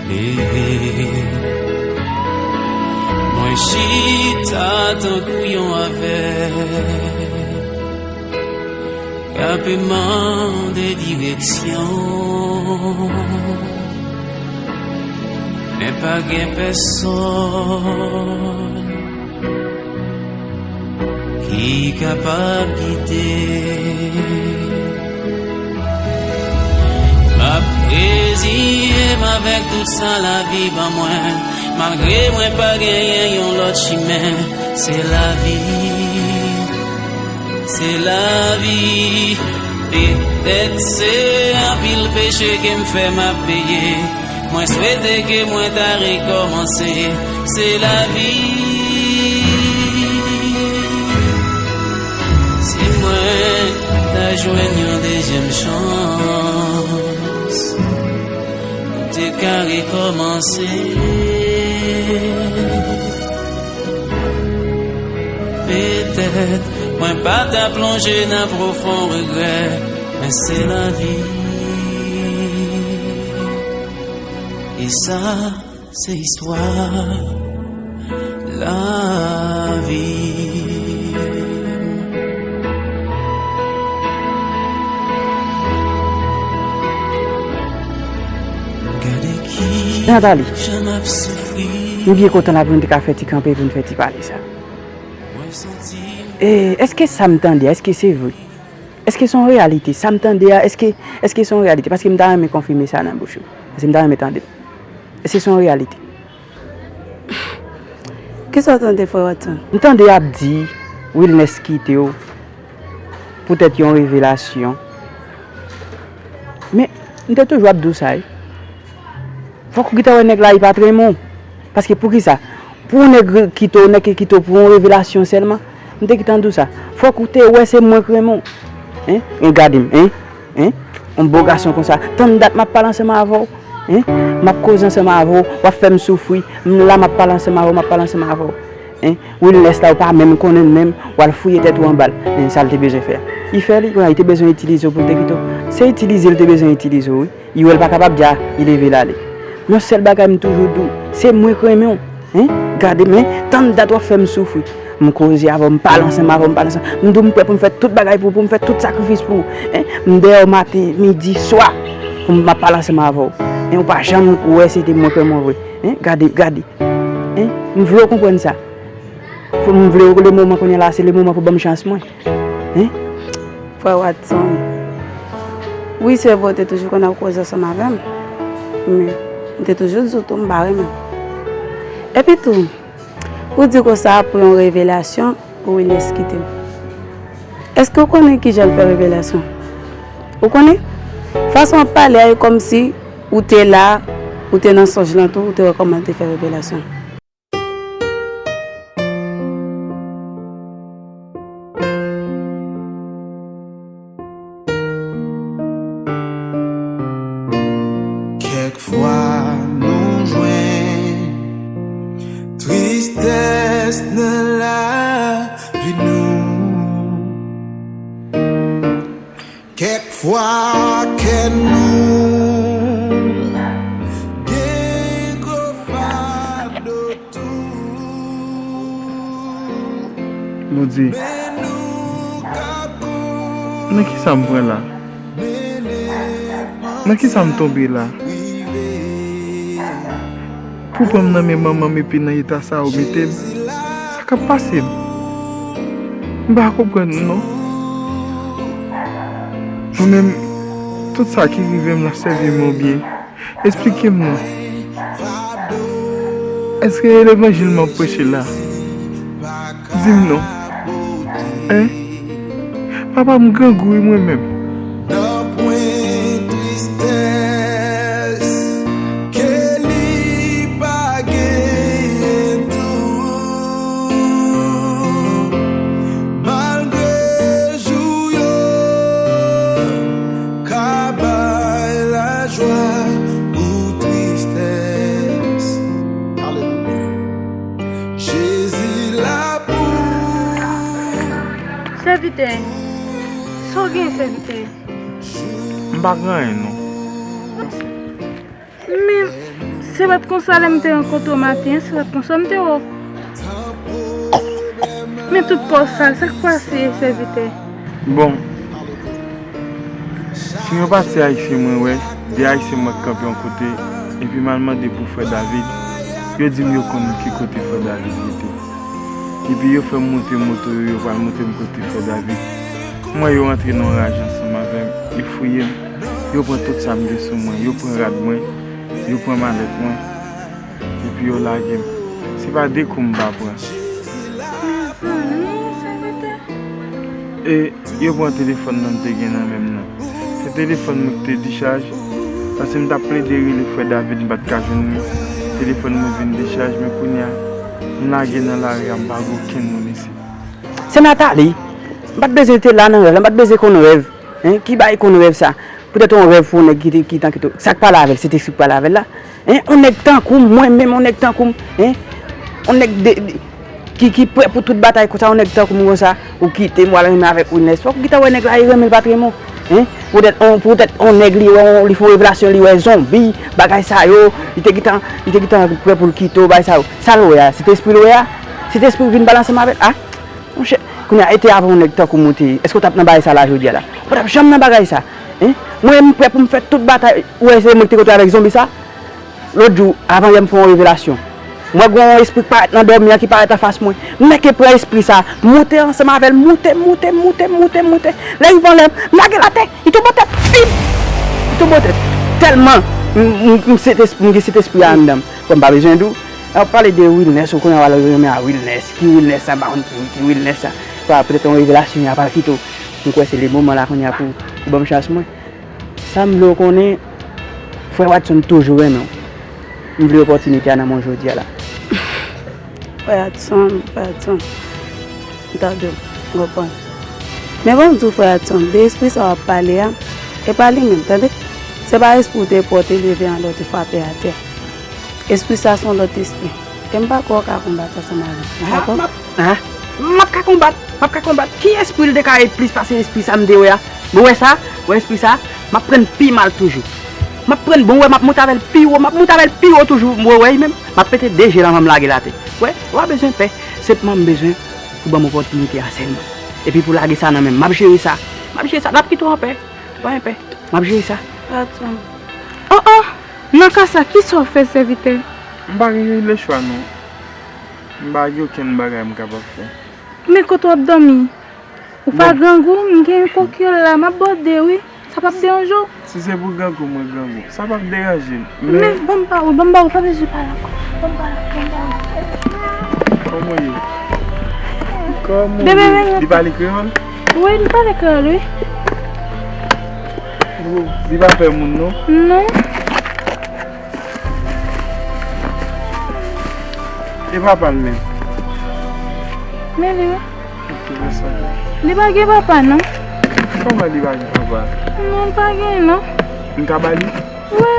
leve. Mwen chita tankou yon avèg k ap mande direksyon, men pa gen pèsonn ki kapab gide. M ap reziye m avèk tout sa lavi ban mwen, malgre mwen pa genyen yon lòt chimen. Se lavi, se lavi. Petèt se anpil peche ke m fè m ap peye. Mwen swete ke mwen ta rekòmanse. Se lavi. Si mwen ta jwenn yon dezyèm chans, m te ka rekòmanse. Petèt mwen pa ta plonje nan pwofon regrè, men se lavi. E sa, se istwa lavi. Gade ki jan m ap soufri. M byen kontan la pou nou te ka fè ti kanpe, pou nou fè ti pale sa. E, èske sa m tande a, èske se vre? Èske se yon reyalite? Sa m tande a, èske, èske se yon reyalite? Paske m ta renmen konfime sa nan bouch ou. Paske m ta renmen tande l. Èske se yon reyalite? Kisa w tande, frè Watson? M tande y ap di Wilness kite w poutèt yon revelasyon. Men, m te toujou ap di w sa, wi. Fòk ou gentan wè nèg la, li pa t renmen w. Paske poukisa? Pou yon nèg kite w, nèg ki kite w pou yon revelasyon sèlman, m te gentan di w sa. Fòk ou te wè se mwen k renmen w. Hein? Men gade m, hein? Hein? Yon bo gason konsa. Tann dat m ap pale ansanm avè w. Hein? M ap koze ansanm avè w. W ap fè m soufri. M la, m ap pale ansanm avè w, m ap pale ansanm avè w. Hein? Wilness la, ou pa menm konnen l menm. W al fouye tèt ou anba l. Hein? Sa l te bezwen fè a? Li fè li, kounye a, li te bezwen itilize w pou l te kite w. Se itilize l te bezwen itilize w, wi. Li wè l pa kapab di a, li leve l ale. Yon sèl bagay m toujou di w, se mwen k renmen w. Hein? Gade, men, tann dat w ap fè m soufri. M koze avè w, m pale ansanm avè w, m pale ansanm. M di w m prè pou m fè tout bagay pou ou, pou m fè tout sakrifis pou ou. Hein? M dèyè w maten, midi, swa, pou m ap pale ansanm avè w. Hein? Ou pa janm wè se te mwen k renmen w vre. Hein? Gade, gade. Hein? M vle w konprann sa. Fò m vle w le moman kounye a la, se le moman pou ban m chans mwen. Hein? Frè Watson, wi, se vre, w te toujou konn ap koze ansanm avè m, men m te toujou di w tou m pa renmen w. Epi tou, ou di konsa pou yon revelasyon, Wilness kite w. Èske w konnen kijan l fè revelasyon? Ou konnen? Fason w ap pale a, e kòmsi ou te la, Ou te nan sonj lan tou, ou te wè kòman l te fè revelasyon. Kèk fwa nou jwenn tristès nan lavi nou. Kèk fwa kè nou gen gwo fado tou. Bondye, nan kisa m pran la? Nan kisa m tonbe la? Pou pran m nan men manman m epi nan eta sa ou mete m, sa k ap pase m? M pa konprann non. Mwen menm, tout sa ki rive m la sèvi m yon byen. Esplike m non. Èske e levanjil m ap preche la? Di m non. Hein? Papa m grangou wi mwen menm. Nanpwen tristès ke li pa genyen tou. Malgre jou yo ka bay lajwa ou tristès. Alelouya. Jezi la pou. Sèvitè, sa w gen, sèvitè? M pa gen anyen non. Men, se pa t konsa lè m te rankontre w maten an, se pa t konsa m te wè w. Men tout kò w sal, sa k pase, sèvitè? Bon, si yon pati Ayisyen mwen wè, de Ayisyen mwen kanpe yon kote, epi m al mande pou frè David, yo di m yo konn ki kote frè David rete. Epi yo fè m monte moto yo, yo pral montre m kote frè David. M wè yo rantre nan raj ansanm avè m, yo fouye m, yo pran tout sa m gen sou mwen, yo pran rad mwen, yo pran malèt mwen, epi yo lage m. Se pa de kou m pa pran. Mezanmi, sèvitè. E yo pran telefòn nan m te gen nan men m nan. Se telefòn mwen ki te dichaj, paske m t ap plede rele frè David, m pa t ka jwenn li. Telefòn mwen vin dichaj, men kounye a, m lage nan lari a, m pa gen okenn moun isit. Se Nathalie. M pa t bezwen te la nan rèv la, m pa t bezwen konn rèv. Hein? Ki bagay konn rèv sa? Poutèt yon rèv pou yon nèg ki te ki tan kite w. Sa k pale avè l, Sentespri k pale avè l la? Hein? Yon nèg tankou m, mwen menm, yon nèg tankou m, hein? Yon nèg de, de, ki, ki prè pou tout batay konsa, yon nèg tankou m konsa, ou kite m, w al renmen avèk Wilness. Fòk ou gentan wè nèg la, li renmen l pa t renmen w. Hein? Poutèt yon, poutèt yon nèg li wè, li fè yon revelasyon, li wè zonbi, bagay sa yo, li te gentan, li te gentan prè pou l kite w, bagay sa yo. Sa l wè a? Sentespri l wè a? Sentespri vin pale ansanm avè l? Ah! Monchè, kounye a, e te avè yon nèg tankou m ou te ye, èske w t ap nan bagay sa la jodi a la? Ou pa t ap janm nan bagay sa. Hein? Mwen, m prè pou m fè tout batay. Ou wè, se mwen ki te kontre avèk zonbi sa? Lòt jou, avan yè, m fè yon revelasyon. Mwen gen yon espri k parèt nan dòmi an, ki parèt anfas mwen. M mèke pran espri sa, moute ansanm avè l, moute, moute, moute, moute, moute. Lè rive anlè, m lage l atè, li tonbe atè, pip! Li tonbe atè. Tèlman m, m, m, Sentespri, m gen Sentespri a anndan m. Bon, m pa bezwen di w. Lè w ap pale de Wilness, ou konnen w al renmen a Wilness. Ki Wilness sa, m pa konn ki, ki Wilness sa. Sa petèt yon revelasyon y ap al kite w. M kwè se le moman la kounye a pou, pou ban m chans mwen. Sa m vle w konnen, frè Watson toujou renmen w. M vle opòtinite a nan men w jodi a la. Frè Watson, frè Watson. M tande w, m konprann. Men ban m di w, frè Watson, de espri sa w ap pale a, e pa li menm, tande. Se pa espri w te pran, w te leve anlè, w te frape atè. Espri sa se yon lòt espri. E m pa kwè w ka konbat ansanm avè l. Dakò? Ah, m ap ka konbat, m ap ka konbat. Ki espri l te ka ret plis pase espri sa m te wè a? Bon, wè sa, wè espri sa, m ap pran l pi mal toujou. M ap pran l bon, wè, m ap monte avè l pi wo, m ap monte avè l pi wo toujou, m wè, wè, menm, m ap pete de je l anvan m lage l atè. Wè, w pa bezwen pè, senpman m bezwen pou ban m opòtinite a sèlman. Epi pou lage sa nan men m, m ap jere sa, m ap jere sa, n ap kite w anpè, pa gen pè, m ap jere sa. Watson. Oh, oh, nan ka sa, kisa w fè, sèvitè? M pa gen lechwa non. M pa gen okenn bagay m kapab fè. Men kote w ap dòmi? Ou pa grangou, m gen kokyèl la, m ap bòde wi. Sa p ap deranje w? Si se pou grangou, mwen grangou. Sa p ap deranje m. Men, ban m ba ou, ban m ba ou, pa bezwen pale ankò. Ban m pale, ban m pale. Kòman w ye? Kòman w ye? Bebe, bebe. Li pale kreyòl? Wi, li pale kreyòl, wi. Li pa pè moun, non? Non. E papa l menm? Men li wi. Li pa gen papa non. Kòman li pa gen papa? Non, li pa gen non. M ka ba li? Wi,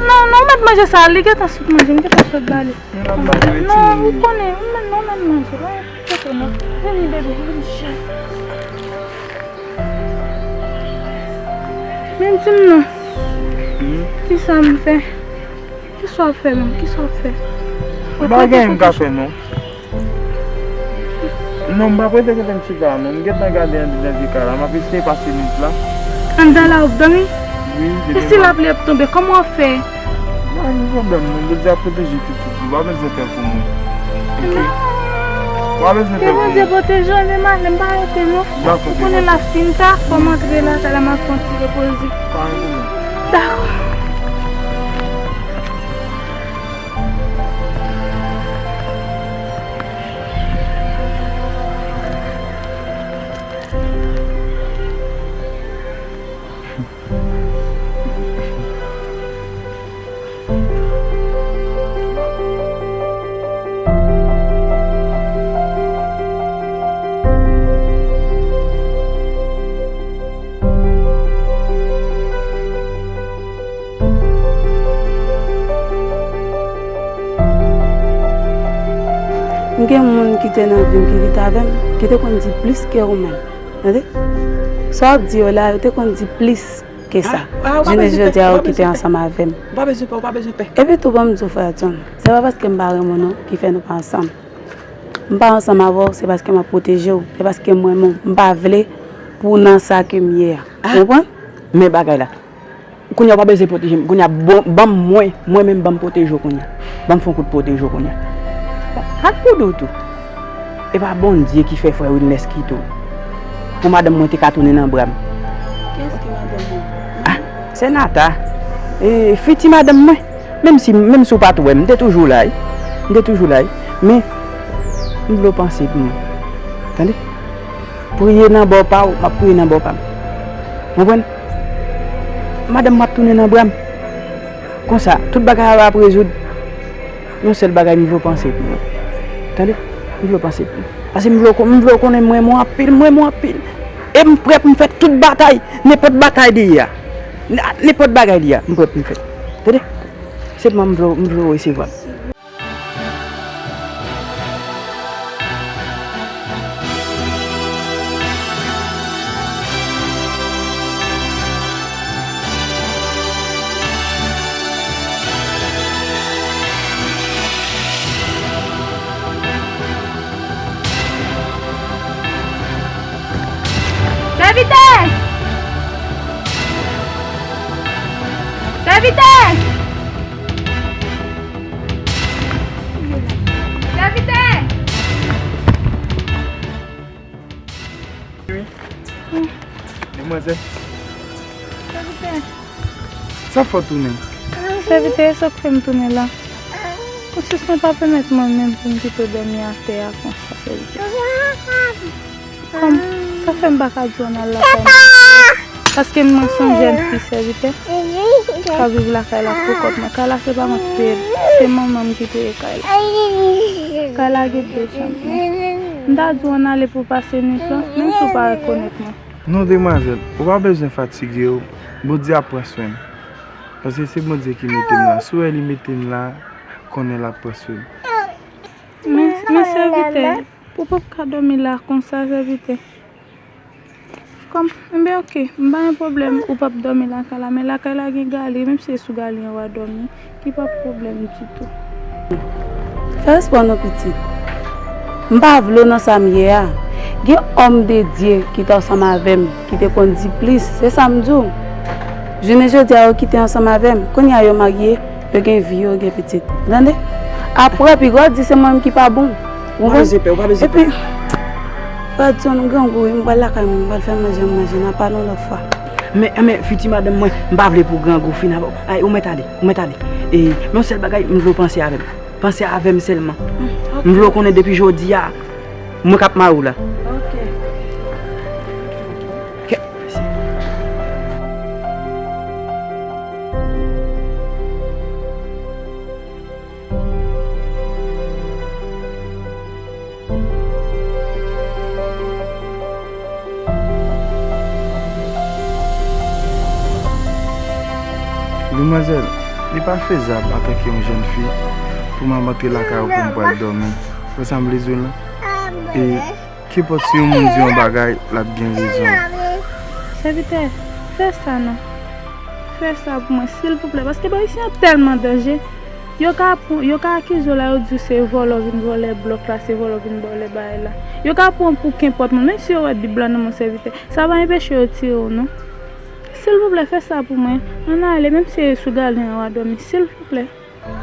non, non, ou mèt manje sa, li gentan sot manje, m gentan sot ba li. Non, ou konnen, ou mèt, non, mèt manje. Wi, kote non. Vini, bebe, vini, cheri. Men di m non. Hmm? Kisa m fè? Kisa w ap fè menm? Kisa w ap fè? Ou pa gen m ka fè non. Non, m p ap rete kote m chita a non. M gentan gade anndan vye kay la. M ap eseye pase nwit la. Anndan la w ap dòmi? Wi, depi. E si lapli ap tonbe, kòman w ap fè? Pa gen pwoblèm non. Bondye ap pwoteje pitit ou. Pa bezwen pè pou mwen. Oke? Pa bezwen pè pou mwen. Ke Bondye pwoteje w, men m ale, m pa rete non. Dakò, bebe. Ou konnen la fin ta, fò m antre lakay la, m al fè yon ti repoze. Pa gen pwoblèm. Dakò. M gen moun ki te nan vi m ki rete avè m, ki te konn di plis ke ou menm. Tande? Sa w ap di yo la, yo te konn di plis ke sa. Jounen jodi a, yo kite ansanm avè m. Ou pa bezwen pè, ou pa bezwen pè. Epi tou, ban m di w, frè John, se pa paske m pa renmen w non ki fè nou pa ansanm. M pa ansanm avè w, se paske m ap pwoteje w, se paske m renmen w. M pa vle pou w nan sa ke m ye a. Ou konprann? Men bagay la. Kounye a w pa bezwen pwoteje m. Kounye a, bon, ban m mwen, mwen menm ban m pwoteje w kounye a. Ban m fè yon kout pwoteje w kounye a. Ak pou di w tou. E pa Bondye ki fè frè Wilnès kite w. Pou madanm mwen te ka tounen nan bra m. Kiyès ki madanm ou? Ah, se Nata. E, fiti madanm mwen. Menm si, menm si w pa t wè m, m te toujou la, wi. M te toujou la, wi. Men, m vle w panse pou mwen. Tande? Priye nan bò pa w, m ap priye nan bò pa m. Konprann? Madanm mwen ap tounen nan bra m. Konsa, tout bagay ap rezoud. Yon sèl bagay m vle w panse pou mwen. Tande? M vle w panse pou mwen. Paske m vle w kon-, m vle w konnen m renmen w anpil, m renmen w anpil. E m prè pou m fè tout batay, nenpòt batay li ye a. N-, nenpòt bagay li ye a, m prè pou m fè. Tande? Sèlman m vle w, m vle w resevwa m. Sèvitè! Sèvitè! Sèvitè! Wi. Demwazèl. Sèvitè. Sa fè w tounen? Sèvitè, e sa k fè m tounen la. Pou sis mwen pa pèmèt mwen menm pou m kite w dòmi atè a konsa, sèvitè. Kòm, sa fè m pa ka di w ann al lakay mwen. Paske m nan se yon jèn fi sèvitè k ap viv lakay la pou kont mwen. Kay la se pa mwen ki peye l, se manman m ki peye kay la. Kay la gen de chanm. M ta di w ann ale pou w pase nwit lan, menm si w pa rekonèt mwen. Non, demwazèl, ou pa bezwen fatige w. Bondye ap pran swen m. Paske se Bondye ki mete m la. Si w wè li mete m la, konnen l ap pran swen m. Men, men sèvitè, ou p ap ka dòmi la konsa, sèvitè. Kòm, enben, oke, m pa gen pwoblèm, ou p ap dòmi lakay la, men lakay la gen galri, menm si se sou galri an w a dòmi, ki pa pwoblèm ditou. Fè respè w non, pitit. M pa vle w nan sa m ye a. Gen òm de Dye ki t ansanm avè m, ki te konn di plis, se sa m di w. Jounen jodi a, yo kite ansanm avè m. Kounye a, yo marye. Yo gen vi yo, yo gen pitit. Ou tande? Apre, piga w di se mwen menm ki pa bon. Ou konprann? Ou pa bezwen pè, ou pa bezwen pè. Epi, frè John, m grangou, wi, m pral lakay mwen, m pral fè manje, m manje, n a pale yon lòt fwa. Men, men, fiti madanm mwen, m pa vle pou grangou fin avè w. Ay, ou mèt ale, ou mèt ale. E, men yon sèl bagay, m vle w panse avè m. Panse avè m sèlman. Mm, ok. M vle w konnen depi jodi a, mwen k ap mari w la. Ok. Ok, mèsi. Demwazèl, li pa fezab antanke yon jèn fi pou m ap antre lakay ou pou m pral dòmi. Wè sa m vle di w lan? E kenpòt si yon moun di yon bagay, l ap gen rezon. Sèvitè, fè sa non. Fè sa pou mwen, silvouplè, paske Ayisyen yo tèlman danje. Yo ka pran, yo ka akize w la, yo di w se vòlè w vin vòlè blòk la, se vòlè w vin vòlè bagay la. Yo ka pran w pou kenpòt moun, menm si yo wè Bib la nan men w sèvitè. Sa pa enpeche yo tire w non. Silvouplè, fè sa pou mwen. Ann ale, menm si se sou gadyen an w a dòmi, silvouplè.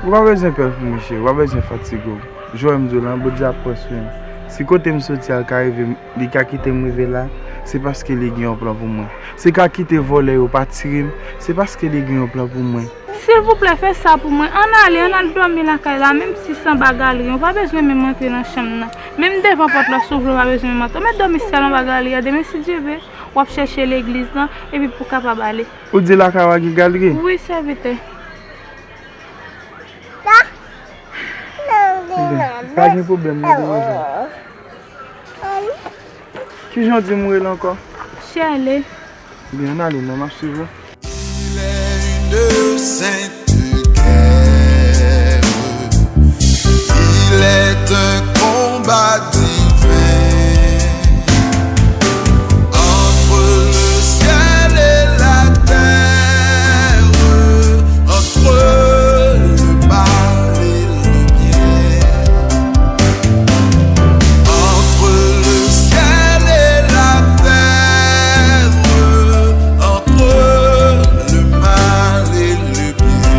Ou pa bezwen pè pou mwen, cheri, ou pa bezwen fatige w. Jan m di w lan, Bondye ap pran swen m. Si kote m soti a ka rive m, li ka kite m rive la, se paske li gen yon plan pou mwen. Si l ka kite vòlè yo pa tire m, se paske li gen yon plan pou mwen. Silvouplè, fè sa pou mwen. Ann ale, ann al dòmi lakay la, menm si se anba galri an, ou pa bezwen menm antre nan chanm nan. Menm devan pòt la, si w vle, ou pa bezwen menm antre. Ou mèt dòmi sèl anba galri a, demen, si Dye vle, w ap chèche legliz lan, epi pou w kapab ale. Ou di lakay ou a gen galri? Wi, sèvitè. Ebyen, pa gen pwoblèm, non, demwazèl. Kijan w di m ou rele ankò? Shirley. Ebyen, ann ale non, m ap swiv ou. Il est une sainte guerre. Il est un combat divin entre le ciel et la terre, entre le mal et le bien, entre le ciel et la terre, entre le mal et le bien.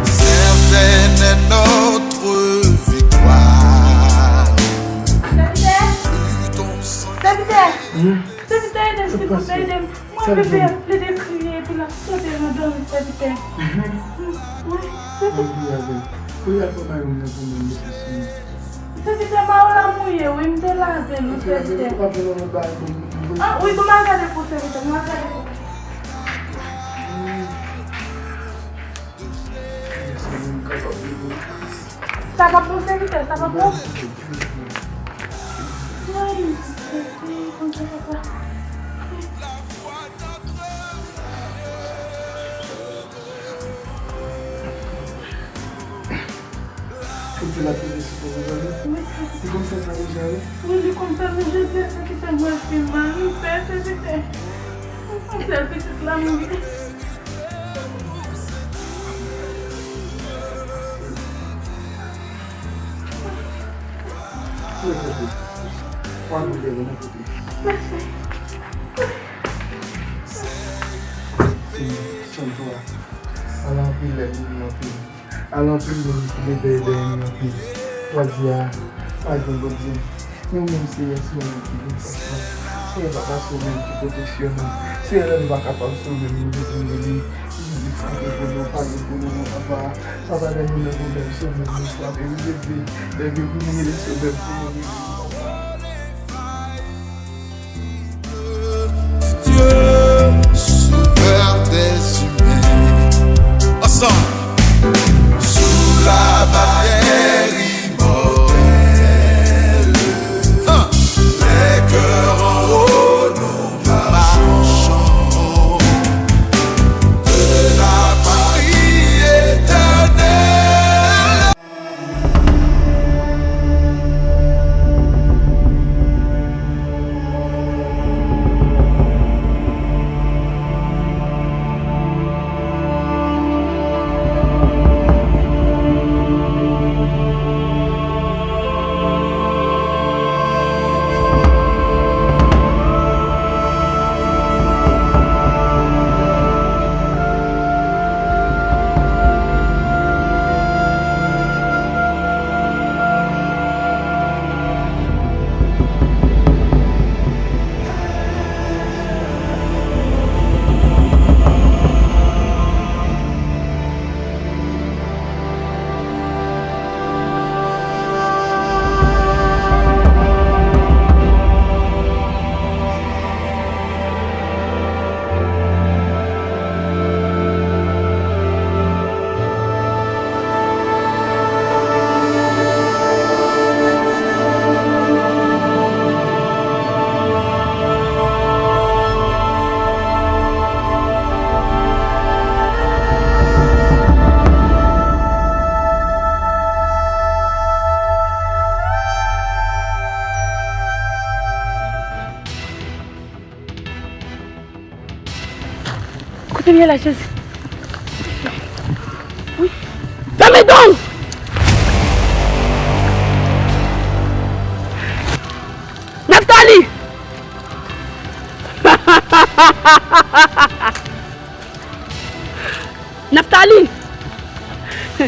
Certaine est notre victoire. Sèvitè! Sèvitè! Sèvitè, ede m, silvouplè, ede m. Mwen bebe ap plede kriye epi l ap sote nan dòmi, sèvitè. Wi, sèvitè. Sèvitè, mayo m nan pou mwen, mesye. Sèvitè, mayo la mouye, wi, m te lave l, wi, sèvitè. Ah, wi, bon, m al gade pou sèvitè, m al gade pou. Sa p ap bon, sèvitè, sa p ap bon. Ay, Bondye, papa. Ou di l ap vini sou pwovizwa li? Wi. Li konn fè sa deja, wi? Wi, li konn fè, men jodi a, sa ki fè m wè l pi mal. M pè, sèvitè. Yon sèl pitit la mouri. Mèsi. Chann pou a. Ala anpil lè moun anpil. Ala anpil moun ki te dèyè dèyè nou anpil. Jodi a, pa gen Bondye. Ou menm, Seyè, se ou menm ki gen fòs nou. Seyè, papa, se ou menm ki pwoteksyon nou. Seyè, lè nou pa kapab, se ou menm nou bezwen rele. Nou di, frape pou nou, pale pou nou, non, papa. Papa, lè nou nan pwoblèm, se ou menm nou frape. Wi, Jezi, lè gen pou nou rele, se ou menm pou nou rele, papa. Dieu, sauveur des humains. Ensemble. Sous la barrière immortelle, hein, les cœurs en haut, nous marchons de la Paris éternelle. Seyè la, Jezi. Wi. Fèmen don! Naftali! Naftali! Sa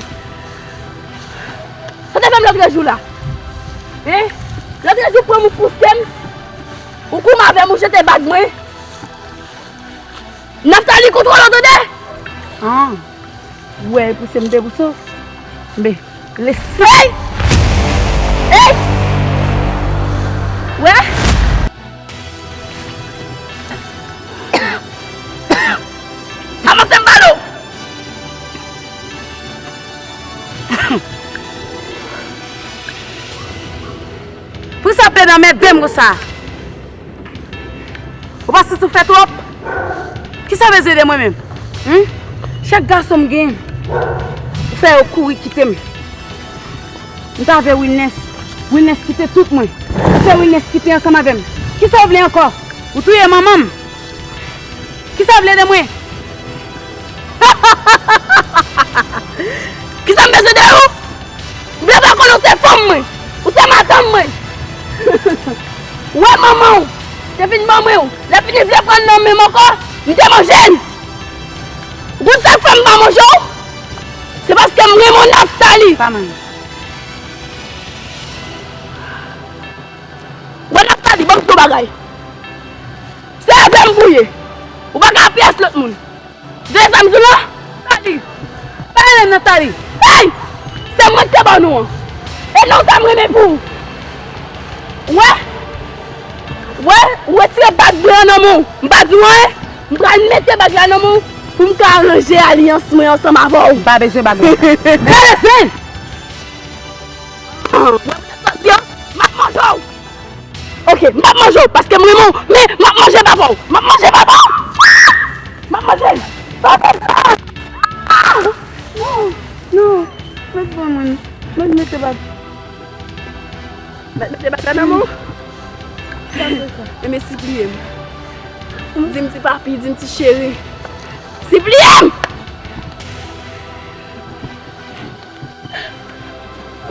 te fè m lòtrejou la? Hein? Lòtrejou pran m ou pouse m? Ou goumen avè m, ou jete bag mwen? Naftali, kontwole w, tande! Ah. Ou wè, e pouse m te pouse w. Men, lese. Hey! Hey! Wè? Avanse m pale w! Poukisa w ap plede anmède m konsa? Ou pa santi w fè twòp? Kisa w bezwen de mwen menm? Hum? Chak gason m genyen, ou fè yo kouri kite m. M t avè Wilness. Wilness kite tout mwen. Ou fè Wilness kite ansanm avè m. Kisa w vle ankò? Ou touye manman m. Kisa w vle de mwen? Kisa m bezwen de ou? M vle pa konn ou se fanm mwen. Ou se madanm mwen. Ou wè manman w te vin ban mwen w. Lè fini vle pran nan men m ankò, m te manje l. Ou konn sa k fè m pa manje w? Se paske m renmen w, Naftali. Pa manje. Bon, Naftali, ban m di w bagay. Se avè m pou w ye. Ou pa ka ap pyès lòt moun. Tande sa m di w la? Naftali. Pa rele m Naftali. Hey! Se mwen ki te ban w non an. E non sa m renmen pou ou. Wè? Wè? Ou retire bag mwen an nan men w. M pa di w anyen. M pral mete bag la nan men w pou m ka aranje alyans mwen ansanm avè w. M pa bezwen bag mwen. M pa bezwen! Wè, m ap manje w. Ok, m ap manje w paske m renmen w, men m ap manje papa w. M ap manje papa w. M ap manje l. Papa m. Ah! Non, non. Mèt ban mwen. Mèt mete bag. Mèt mete bag la nan men w. Enben, sipliye m. Di m ti papi, di m ti cheri. Sipliye m!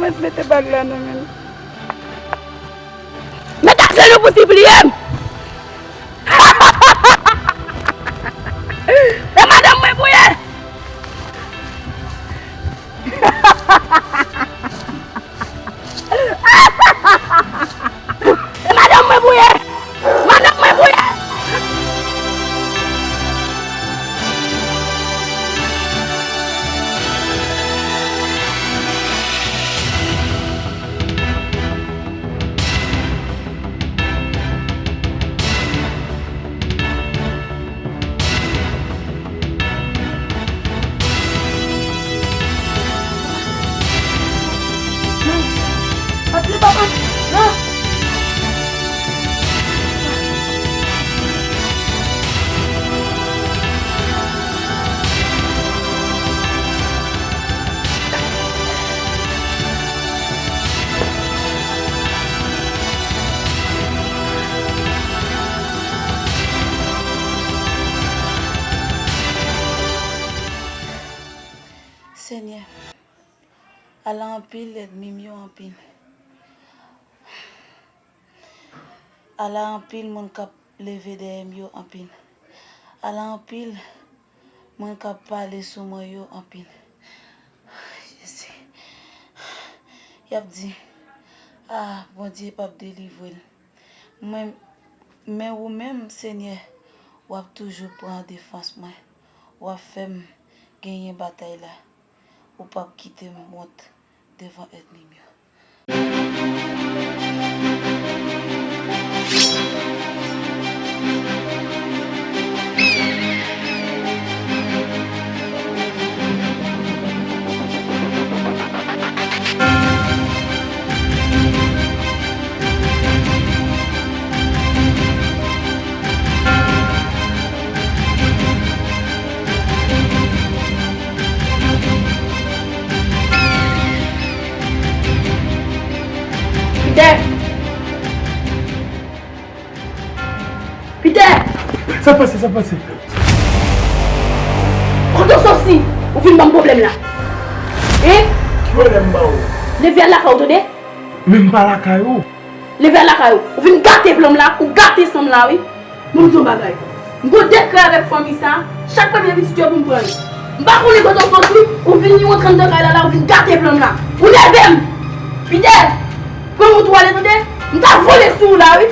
Mèt mete bag la nan men l. Met ajenou pou sipliye m. E madanm mwen pou ye. E madanm mwen pou ye. Madanm mwen pou ye. Non. Antre, papa. Non. Senyè, ala anpil ènmi m yo anpil. Ala anpil moun k ap leve dèyè m yo anpil. Ala anpil moun k ap pale sou mwen yo anpil. Jezi. Y ap di, "Ah, Bondye p ap delivre l." Mwen, men ou menm, Senyè, w ap toujou pran defans mwen. W ap fè m genyen batay la. Ou p ap kite m wont devan ènmi m yo. Peter! Peter! Sa pase, sa pase? Ou vin ban m pwoblèm la. Hein? Ki pwoblèm m ba ou? Leve al lakay ou, tande? Men m pa lakay ou. Leve al lakay ou. Ou vin gate plan m la, ou gate san m la, wi. Bon, m di yon bagay. M gon dèkrè avèk fanmi sa. Chak premye pitit yo pou m pran li. M pa konnen kote w soti, ou vin yon rantre anndan kay la, la, ou vin gate plan m la. Ou nève m. Fidèl, pran wout ou ale, tande? M ta vole sou ou la, wi.